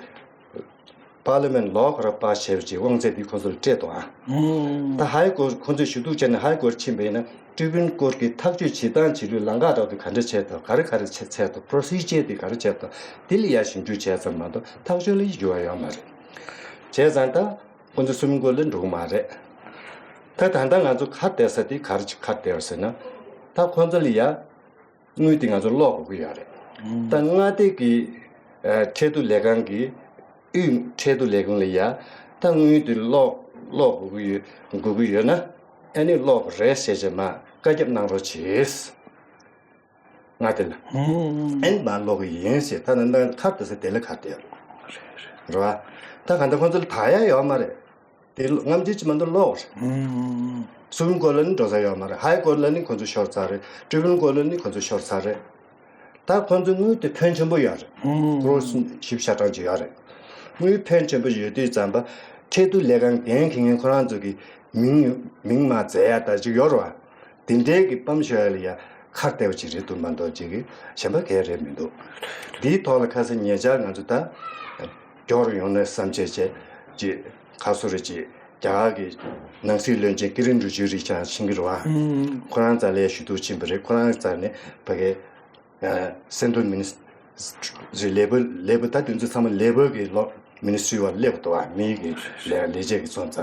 པར་ལི་མེན་ལོག་ར་པར་བྱས་པ་ཅིག་དབང་ཚད་འདི་ཁོ་ཚོར་སྤྲད་འདུག་ཨ། ད་ཧའི་ཀོར་ཁོ་ཚོས་ཞུ་གཏུག་བྱས་ནས་ཧའི་ཀོར་ཕྱིན་པ་ཡིན་ན། ཀྲི་པུ་ནལ་ཀོར་གྱི་ཐག་གཅོད་བྱེད་སྟངས་བྱེད་ལུགས་ལམ་ཁ་ཐོག་ཏུ་ག་འདྲ་བྱས་འདུག་ག་རེ་ག་རེ་བྱས་བྱས་འདུག་པོ་རོ་སི་ཇར་འདི་ག་རེ་བྱས་འདུག་འདི་ལ་ཡ་ཞིབ་འཇུག་བྱས་ཙམ་མ་གཏོགས་ཐག་གཅོད་ལ་འགྱུར་བ་ཡོད་མ་རེད། བྱས་ཙང་ད་ཁོ་ཚོ་སུ་པྲིམ་ཀོར་ལ་འགྲོ་གི་མ་རེད། ད་ད་ལྟ་ང་ཚོ་ཁ་གཏད་ས་དེ་ག་རེ་ཁ་གཏད་པ་ཟེར་ན། ད་ཁོ་ཚོ་ལ་ཡ། དངུལ་དེ་ང་ཚོ་སློག་དགོས་ཀྱི་ཡོད་རེད། ད་མངའ་སྡེ་གི་ཨ་ཁྲལ་བསྡུ་ལས་ཁང་གི་དབུས་ཁྲལ་བསྡུ་ལས་ཁུངས་ལ་ཡ་ད་དངུལ་དེ་སློག་སློག་དགོས་ཀྱི་ཡོད་དགོས་ཀྱི་ཡོད་ན། ཨ་ནི་སློག་དགོས་རེད་ཟེར་བྱས་མར་བཀའ་ཁྱབ་གནང་རོགས་བྱེད། མངའ་སྡེ་ལ་ཨ་ནི་མར་སློག་གི་ཡིན་ཟེར། ད་ནང་ནང་ཁ་གཏད་ས་དེ་ལ་ཁ་གཏད་རེད་བ། ད་ག་འདྲ་ཁོང་ཚོ་ལ་ད་ཡ་ཡོད་མ་རེད། དེ་སྔ་མ་ཅིག་མ་གཏོགས་སློག་རེད། སུ་པྲིམ་ཀོར་ལ་ནི་འགྲོ་ས་ཡོད་མ་རེད། ཧའི་ཀོར་ལ་ནི་ཁོ་ཚོ་ཤོར་ཚར་རེད། ཀྲི་པུ་ནལ་ཀོར་ལ་ནི་ཁོ་ཚོ་ཤོར་ཚར་རེད། ད་ཁོ་ཚོ་དངུལ་དེ་ཕོན་ཆེན་པོ་ཡོད་རེད། ཀོར་བཞི་བཅུ་ཞེ་གྲངས་ཅིག་ཡོད་རེད། དངུལ་ཕོན་ཆེན་པོ་ཡོད་དུས་ཙམ་པ་ཁྲལ་བསྡུ་ལས་ཁང་འགན་འཁྱེར་མཁན་ཁོ་རང་ཚོ་གི་མིང་མིང་མ་མཛད་ཡ་ད་ཅིག་ཡོད་རེད་བ། དེ་འདྲའི་གི་སྤམ་ཤོར་ཡ་ལ་ཡ་ཁ་གཏད་པ་ཅིག་རེད་འདུག་མ་གཏོགས་ཅིག་གི་གཞན་པ་གང་ཡང་རེད་མི་འདུག་འདིའི་ཐོག་ལ་ཁ་སང་ཉེ་ཆར་ང་ཚོ་ད་མགྱོགས་རུ་ཡོང་ནས་བསམ་བྱས་བྱས་ཅིག་ཁ་སོ་རེ་ཅིག་རྒྱ་གར་གྱི་ནང་སྲིད་བློན་ཆེན་ཀི་རེན་རི་ཇི་ཇུ་རེད་ཀྱང་ཤེས་ཀྱི་རེད་བ། ཁོ་རང་རྩ་ལ་ཞུ་གཏུག་ཕྱིན་པ་རེད། ཁོ་རང་རྩ་ནས་ཕ་གི་སེན་ཊར་མི་ནི་སི་ཊི་རི་ལེ་བར་ལེ་བར་ད་དེ་ཚོ་ཚང་མ་ལེ་བར་གྱི་ལོ་མི་ནི་སི་ཊི་རི་བ་སླེབས་འདུག་བ། མི་གི་ལས་ལས་བྱེད་ཀྱི་ཚོང་རྩ་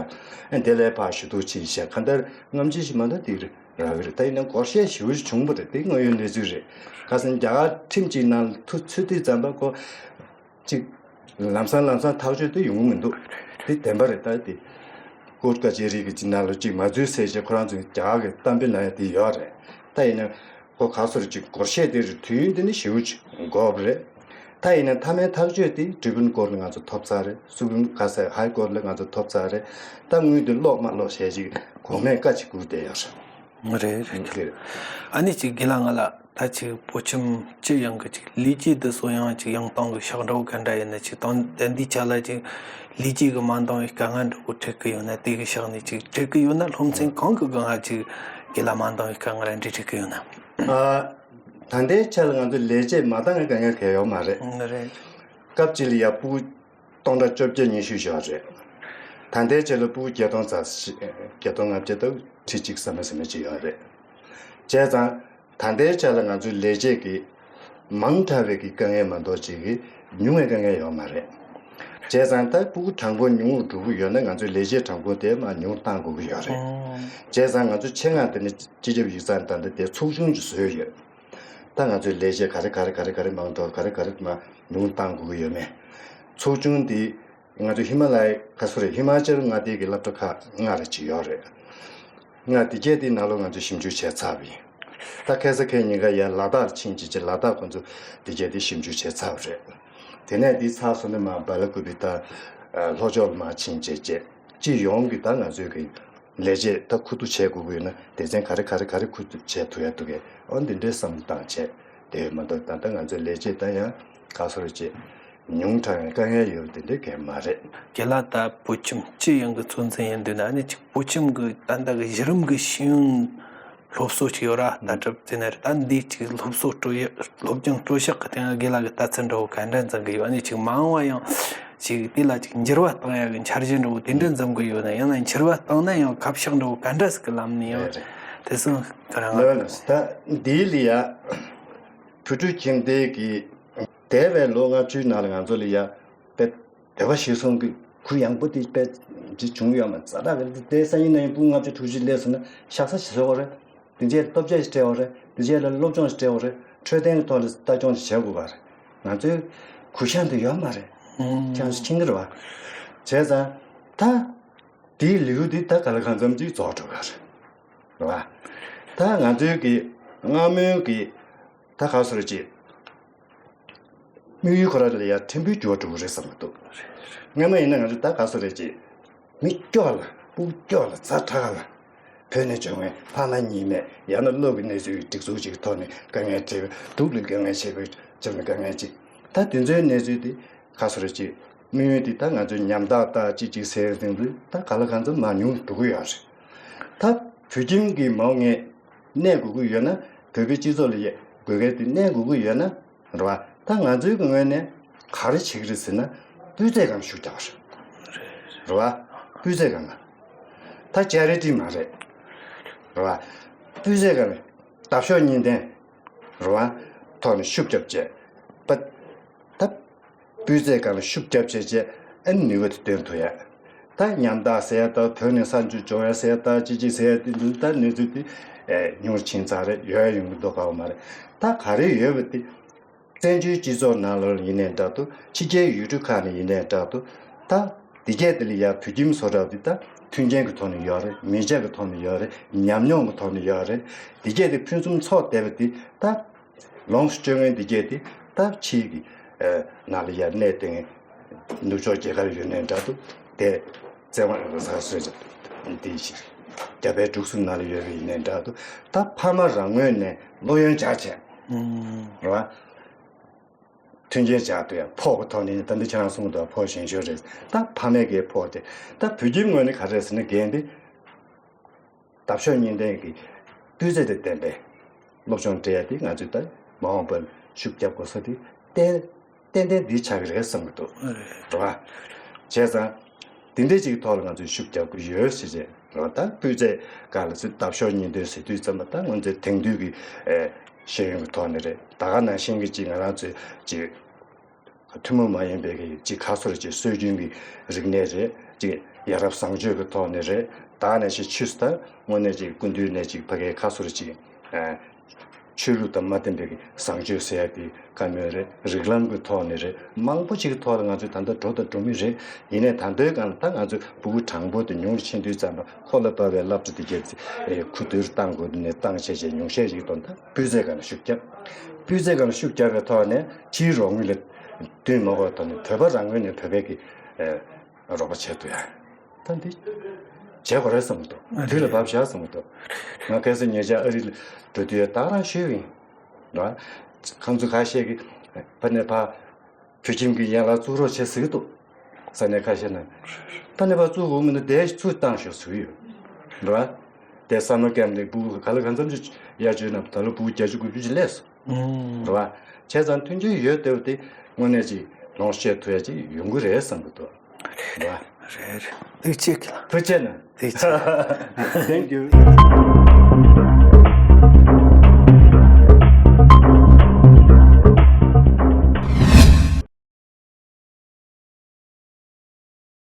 ཨ་དེ་ལ་ཕར་ཞུ་གཏུག་ཕྱིན་བྱས་གང་ལྟར་སྔ་ཕྱི་ཞིག་མ་གཏོགས་དེ་རག་གི་རེད། ད་ཡིན་ན་སྒོར་གཞས་ཞེ་པོ་ཞིག་བྱུང་བ་རེད། དེ་དངོས་ཡོད་གནས་ཚུལ་རེད། ཁ་སང་རྒྱ་གར་ཁྲིམས་ཀྱི་ནང་ལ་ཐུག་ཚུད་དུས་ཙམ་པ་ཁོ་ཅིག་ལམ་སང་ལམ་སང་ཐག་གཅོད་དེ་ཡོང་གི་མི་འདུག་དེ་བདེན་པ་རེད། ད་དེ་ཀོར་ཊི་ཀ་ཅེ་རི་གི་ཅིག་ནང་ལ་ཅིག་མ་འཛུལ་ཟེར་བྱས་ཁོ་རང་ཚོས་རྒྱ་གར་གྱི་གཏམ་དཔེ་ནང་ཡང་དེ་ཡོད་རེད། ད་ཡིན་ན་ཁོ་ག་སོར་ཅིག་སྒོར་གཞས་དེ་རེད། དུས་ཡུན་དེ་ནི་ཞེ་པོ་ཅིག་འགོར་བ་རེད། ད་ཡིན་ན་མཐའ་མའི་ཐག་གཅོད་དེ་ཀྲི་པུ་ནལ་ཀོར་ལ་ང་ཚོ་ཐོབ་ཚར་རེད། སུ་པྲིམ་ག་ས་ཧའི་ཀོར་ལ་ང་ཚོ་ཐོབ་ཚར་རེད། ད་དངུལ་དེ་སློག་མ་སློག་བྱས་ཅིག་གོང་མས་བཀའ་ཅིག་བསྐུར་བསྡད་ཡོད་རེད། རེད་རེད། ཨ་ནི་ཅིག་དགེ་ལགས་ང་ལ་ད་ཅིག་བོད་ཁྱིམ་སྤྱི་ཡོངས་ཀྱི་ཅིག་ལས་བྱེད་འདི་ཚོ་ཡང་ཅིག་ཡང་སྟེང་གི་ཤག་འདྲ་བོ་ག་འདྲ་ཡིན་ན། ཅིག་དང་དེ་འདིའི་ཆ་ལ་ཅིག་ལས་བྱེད་ཀྱི་མ་འདང་བའི་དཀའ་ངལ་འདྲ་བོ་འཕྲད་ཀྱི་ཡོད་ན། དེ་གི་ཤག་ནས་ཅིག་འཕྲད་ཀྱི་ཡོད་ན། སློབ་ཚན་གང་གི་སྒང་ང་ཅིག་དགེ་ལགས་མ་འདང་བའི་དཀའ་ངལ་འདྲ་འཕྲད་ཀྱི་ཡོད་ན། ཨ། ད་ལྟའི་ཆ་ལ་ང་ཚོ་ལས་བྱེད་མ་འདང་བའི་དཀའ་ངལ་གང་ཡང་ཡོད་མ་རེད། རེད། སྐབས་གཅིག་ལ་ཡ་ཕྲུ་གུ་སྟོང་ཕྲག་བཅོ་བརྒྱད་ཉི་ཤུ་ཞིག་ཡོད་རེད། ད་ལྟའི་ཆ་ལ་ཕྲུ་གུ་བརྒྱད་སྟོང་ཙམ་ཞིག་བརྒྱད་སྟོང་ལྔ་བརྒྱ་དང་ཁྲི་གཅིག་ཙམ་ཙམ་ཅིག་ཡོད་རེད། བྱས་ཙང་ད་ལྟའི་ཆ་ལ་ང་ཚོའི་ལས་བྱེད་ཀྱི་མང་དྲགས་པའི་གི་དཀའ་ངལ་མ་གཏོགས་ཅིག་གི་ཉུང་བའི་དཀའ་ངལ་ཡོད་མ་རེད། བྱས་ཙང་ད་ཕྲུ་གུ་གྲངས་འབོར་ཉུང་རུ་འགྲོ་གི་ཡོད་ན་ང་ཚོའི་ལས་བྱེད་གྲངས་འབོར་དེ་མར་ཉུང་བཏང་དགོས་ཀྱི་ཡོད་རེད། བྱས་ཙང་ང་ཚོ་ཆེད་མངགས་དེ་ནི་སྤྱི་ཁྱབ་ཡིག་ཚང་ད་ལྟ་དེ་ཚོགས་ཆུང་ཅིག་བཟོས་ཡོད། ད་ང་ཚོའི་ལས་བྱེད་ག་རེ་ག་རེ་ག་རེ་ག་རེ་མང་དྲགས། ག་རེ་ག་རེ་མར་ཉུང་བཏང་དགོས་ཀྱི་ཡོད་མེད། ཚོགས་ཆུང་འདི་ང་ཚོ་ཧི་མ་ལ་ཡའི་ག་སོ་རེད། ཧི་མ་ཅལ་མངའ་སྡེ་གི་སློབ་གྲྭ་ཁག་ལྔ་རེ་ཅིག་ཡོད་རེད། ལྔ་དེ་གྱད་དེའི་ནང་ལོགས་ང་ཚོས་ཞིབ་འཇུག་བྱས་ཚར་བ་ཡིན། ད་ཁ་སང་ཁ་ཉིན་ཀ་ཡར་ལ་དྭགས་ལ་ཕྱིན་བྱས་བྱས་ལ་དྭགས་ཁོང་ཚོ་དེ་གྱད་དེ་ཞིབ་འཇུག་བྱས་ཚར་བ་རེད། དེ་ནས་དེ་ཚར་སོང་ནས་མར་སྦེལ་ཀོབ་ད་ལྷོ་ཕྱོགས་ལ་མར་ཕྱིན་བྱས་བྱས་སྤྱི་ཡོངས་ཀྱི་ད་ང་ཚོའི་གི་ལས་བྱེད་ད་ཁུ་བསྡུ་བྱེད་དགོས་ཀྱི་ཡོད་ན་སྡེ་ཚན་ག་རེ་ག་རེ་ག་རེ་ཁུ་བསྡུ་བྱེད་ཐུབ་ཡ་འདུག་གས། ཨོ་འདི་འདྲའི་བསམ་བློ་བཏང་བྱས་དེ་ཡོད་མ་གཏོགས་ད་ལྟ་ང་ཚོའི་ལས་བྱེད་ད་ཡང་ག་སོ་རེ་བྱེད་ཉུང་དྲགས་ཡང་དཀའ་ངལ་ཡོད་པ་དེ་འདྲའི་གས་མ་རེད། རྒན་ལགས་ད་བོད་ཁྱིམ་སྤྱི་ཡོངས་ཀྱི་གཙོ་འཛིན་ཡིན་དུས་ན། ཨ་ནི་ཅིག་བོད་ཁྱིམ་གྱི་ད་ལྟ་གི་གཞི་རིམ་གྱི་ཤེས་ཡོན་སློབ་གསོ་ཅིག་ཡོད་ར། ད་གྲུབ་ཚེ་ནས་ད་འདི་ཅིག་སློབ་གསོ་སྤྲོད་ཡ་སློབ་སྦྱོང་སྤྲོད་ཕྱོགས་ཀྱི་སྟེང་དགེ་ལགས་ཀྱི་ལྟ་ཚུལ་འདྲ་བོ་ག་འདྲ་འཛིན་གི་ཡོད། ཨ་ནི་ཅིག་མ་འོངས་པ་ཡང་ཅིག་དེ་ལ་ཅིག་འགྱུར་བ་གཏོང་ཡ་གི་འཆར་གཞི་འདྲ་བོ་དེ་འདྲ་འཛིན་གི་ཡོད་ན། ཡང་ན་འགྱུར་བ་བཏང་ན་ཡང་ཁ་ཕྱོགས་འདྲ་བོ་ག་འདྲ་ཟིག་གི་ལམ་ནས་ཡང་རེད་རེད། དེ་སོང་ཁ་རང་ལ་ལོས་ལ་ད་འདི་ལ་ཡ་བོད་ཕྲུག་ཁྱིམ་སྡེ་གི་འདས་པའི་ལོ་ལྔ་བཅུའི་ནང་ལ་ང་ཚོ་ལ་ཡ་དཔེ་འདོད་པ་གཞིར་བཟུང་གི་གུ་ཡངས་པོ་དེ་དཔེ་ཅིག་བྱུང་ཡོད་མ་རེད། ཛ་དྲག་གི་དེ་སང་ཉིན་གནངས་ཉིན་ཕྲུ་གུ་ལྔ་བཅུ་དྲུག་ཅུ་སླེབས་སོང་ན་ཤག་ས་ཞིག་བཟོ་དགོས་རེད། དེ་རྗེས་ལ་སྟོབས་ཆས་ཤིག་སྤྲད་དགོས་རེད། དེ་རྗེས་ལ་སློབ་སྦྱོང་ཞིག་སྤྲད་དགོས་རེད། འཕྲོད་བསྟེན་གྱི་ཐོག་ལ་ལྟ་སྐྱོང་ཞིག་བྱེད་དགོས་པ་རེད། ང་ཚོའི་གུ་ཡངས་དེ་ཡོད་མ་རེད། ཁྱེད་རང་ཚོ་མཁྱེན་གྱི་རེད་བ། བྱས་ཙང་ད་དེའི་ལེའུ་འདི་ད་ག་ལ་གང་འཚམ་ཅིག་རྫོགས་འགྲོ་གི་རེད། རེད་བ། ད་ང་ཚོའི་གི་སྔ་མོའི་གི་ད་ག་སོ་རེ་ཅིག་དམིགས་ཡུལ་ཁོ་ར་ལ་ཡ་ཕྲན་བུ་འགྱུར་བ་འགྲོ་གི་རེད་བསམ་གི་འདུག་སྔ་མ་ཡིན་ན་ང་ཚོ་ད་ག་སོ་རེ་ཅིག་མི་སྐྱོ་བ་ལ་སྤུ་སྐྱོ་བ་ལ་ཛ་དྲག་ག་ལ། བོད་ནས་བྱུང་བའི་ཕ་མ་གཉིས་མེད་ཡང་ན་སློབ་ཀྱི་གནས་ཚུལ་སྒྲིག་འཛུགས་ཅིག་གི་ཐོག་ནས་དཀའ་ངལ་འཕྲད། སྡུག་ལ་དཀའ་ངལ་ཆེ་བའི་ཆེ་བའི་དཀའ་ངལ་ཅིག་ད་དེ་ཚོའི་གནས་ཚུལ་དེ་ག་སོ་རེ་ཅིག་དམིགས་ཡུལ་དེ་ད་ང་ཚོའི་ཉམ་ཐག་ལྟ་ཅི་ཅིག་ཟེར་ཟིན་དུས་ད་ག་ལ་གང་འཚམ་མང་ཉུང་འགྲོ་གི་ཡོད་རེད། ད་བོད་ཁྱིམ་གྱི་མ་འོངས་ངེས་གནས་དགོས་ཀྱི་ཡོད་ན། བོད་པའི་སྤྱི་ཚོགས་ལ་ཡ་དགོས་གལ་དེ་གནས་དགོས་ཀྱི་ཡོད་ན། རེད་བ། ད་ང་ཚོའི་གི་ངོས་ནས་ག་རེ་བྱེད་ཀྱི་རེད་ཟེར་ན། སྤུས་ཚད་སྒང་ལ་ཤུགས་རྒྱག་པ་རེད། རེད་བ། སྤུས་ཚད་སྒང་ལ། ད་ཅ་རི་ཊི་མ་རེད། རེད་བ། སྤུས་ཚད་སྒང་ལ་འདབ་གཤོག་གཉིས་ལྡན། རེད་བ། ཐོག་ནས་ཤུགས་རྒྱབ་བྱས། པ། ད། སྤུས་ཚད་སྒང་ལ་ཤུགས་རྒྱབ་བྱས་བྱས་ཨ་ནི་ནུས་པ་དེ་སྟོན་ཐུབ་ཡ། ད་ཉམ་ཐག་ཟེར་ཡ་ད་བོད་ནས་ས་འཇུ་འབྱོར་ཡ་ཟེར་ཡ་ད་ཅི་ཅི་ཟེར་ཡ་དེ་འདུག་ད་གནས་ཚུལ་དེ་ཨེ་ཉུང་རུ་ཕྱིན་ཚར་རེད། ཡོད་ཡ་ཡོང་གི་འདུག་ག་བ་མ་རེད། ད་ག་རེ་ཡོད་པ་དེ། བཙན་བྱོལ་སྤྱི་ཚོགས་ནང་ལོགས་ཡིན་ནའི་འདྲ་འདུག་ཕྱི་རྒྱལ་ཡུལ་གྲུ་ཁག་ནས་ཡིན་ནའི་འདྲ་འདུག་ད་འདི་གས་དེ་ལ་ཡ་བོད་ཁྱིམ་བཟོ་གྲྭ་འདི་ད་མཐུན་རྐྱེན་གྱི་ཐོག་ནས་ཡོད་རེད། མི་ཆ་གི་ཐོག་ནས་ཡོད་རེད། ཉམས་མྱོང་གི་ཐོག་ནས་ཡོད་རེད། འདི་གས་དེ་ཕུན་སུམ་ཚོགས་བསྡད་པ་འདི་ད་ལོངས་སུ་སྤྱོད་མཁན་འདི་གས་དེ་ད་ཕྱིའི་གི་ནང་ལ་ཡ་གནས་སྟེང་ནུབ་ཕྱོགས་རྒྱལ་ཁབ་ཡོད་ནའི་འདྲ་འདུག་དེ་བཙན་དབང་རང་ས་སོས་འདི་ཞིག་རྒྱ་བལ་འབྲུག་གསུམ་ནང་ལ་ཡོད་པ་ཡིན་ནའི་འདྲ་འདུག་ད་ཕ་མ་རང་ངོས་ནས་བློ་ཡོན་འཇགས་བྱས། རེད་བ། མཐུན་རྐྱེན་སྦྱར་དུས་ཡང་ཕོགས་ཀྱི་ཐོག་ནས་ད་འདི་ཁྱེད་རང་གསུངས་འདུག་ཕོགས་ཞན་ཤོས་རེད། ད་ཕ་མས་ཀྱི་ཕོགས་དེ་ད་བོད་ཁྱིམ་ངོས་ནས་ག་རེ་ཟེར་ན་འགན་འདི་འདབ་གཤོག་གཉིས་ལྡན་གྱི་སྤུས་ཚད་དང་ལྡན་པའི་སློབ་སྦྱོང་སྤྲད་ཡ་དེ་ང་ཚོས་ད་མ་འོངས་པར་ཤུགས་རྒྱབ་དགོས་ས་དེ་ཏན་ཏན་ཏན་འདི་ཆགས་ཀྱི་རེད་བསམ་གྱི་འདུག་རེད་བ། བྱས་ཙང་འདི་འདྲ་ཅིག་གི་ཐོག་ལ་ང་ཚོས་ཤུགས་རྒྱབ་ཀྱི་ཡོད་ཟེར་བྱས། རེད་བ། ད་སྤུས་ཚད་སྒང་ལ་ཚུར་འདབ་གཤོག་གཉིས་ལྡན་ཟེར་དུས་ཙམ་པ་ད་ང་ཚོའི་དེང་དུས་ཀྱི་ཨེ་ཤེས་ཡོན་གྱི་ཐོག་ནས་རེད། ད་ག་ནང་བཞིན་གྱི་ཅིག་ང་རང་ཚོའི་ཅིག་ཐུན་མོང་མ་ཡིན་པའི་གི་ཅིག་ཁ་སོར་ཅིག་སྲོལ་རྒྱུན་གྱི་རིག་གནས་རེད། ཅིག་ཡ་རབས་བཟང་སྤྱོད་ཀྱི་ཐོག་ནས་རེད། ད་ག་ནང་བཞིན་ཆོས་སུ་ད་དངོས་གནས་ཅིག་སྐུ་མདུན་ནས་ཅིག་ཕ་གའི་ཁ་སོར་ཅིག་ཨ་ཆོས་ལུགས་དང་མ་མཐུན་པའི་གི་བཟང་སྤྱོད་ཟེར་ཡ་དེ་བཀའ་མོལ་རེད། རིགས་ལམ་གྱི་ཐོག་ནས་རེད། མང་པོ་ཅིག་གི་ཐོག་ལ་ང་ཚོས་ད་ལྟ་འགྲོ་དང་འགྲོ་མུས་རེད། ཡིན་ནའི་ད་ལྟའི་སྒང་ལ་ད་ང་ཚོས་ཕྲུ་གུ་གྲངས་འབོར་དེ་ཉུང་རུ་ཕྱིན་དུས་ཙམ་པ་ཁོ་ལ་དཔག་པའི་སློབ་གྲྭ་དེ་གས་ཚེ་ཁུ་བསྡུར་བཏང་དགོས་དུས་ནས་བཏང་བྱས་བྱས་ཉུང་ཤས་ཤིག་གཏོང་། ད་སྤུས་ཚད་སྒང་ལ་ཤུགས་རྒྱབ། སྤུས་ཚད་སྒང་ལ་ཤུགས་རྒྱབ་པའི་ཐོག་ནས་ཕྱིའི་རོགས་དངུལ་ལ་བསྟུན་མ་དགོས་ཐོག་ནས་བོད་པ་རང་ངོས་ནས་བོད་པའི་གི་རོགས་པ་བྱེད་ཐུབ་ཡ། ད་འདི་བྱེད་དགོས་རེད་བསམ་གྱི་འདུག་དུས་ལ་བབ་བཞག་བསམ་གྱི་འདུག་ང་ཁ་སང་ཉེ་ཆར་ཨ་རི་ལ་འགྲོ་དུས་ད་ག་རང་ཞུས་ཡིན། རེད་བ། ཁོང་ཚོ་ཁ་ཤས་ཀྱིས་ཕ་ནས་ཕ་བོད་ཁྱིམ་གྱི་ཡན་ལག་བཙུགས་རོགས་བྱེད་ཟེར་གྱི་འདུག་ས་གནས་ཁ་ཤས་ནས་ཕ་ནས་ཕ་བཙུགས་དགོས་མིན་ན་དེ་ཚུར་བཏང་ཤོག་ཟེར་གྱི་ཡོད། རེད་བ། དེ་སམ་མར་ཀེམ་ནས་ཕྲུ་གུ་ག་ལ་གང་འཚམ་ཅིག་ཡར་བཅོས་ན་ད་ལོ་ཕྲུ་གུ་བརྒྱད་ཅུ་དགུ་བཅུ་ཅིག་སླེབས་སོང་། རེད་བ། བྱས་ཙང་མཐུན་རྐྱེན་ཡོད་བསྡད་པ་དེ་དངོས་གནས་ཅིག་ལོངས་སྤྱད་ཐུབ་ཡ་ཅིག་ཡོང་གི་རེད་བསམ་གྱི་འདུག་རེད་བ། རེད་རེད། ཐུགས་རྗེ་ཆེ་གི་ལ། ཐུགས་རྗེ་ཆེ་གནང་། ཐུགས་རྗེ་ཆེ། Thank you.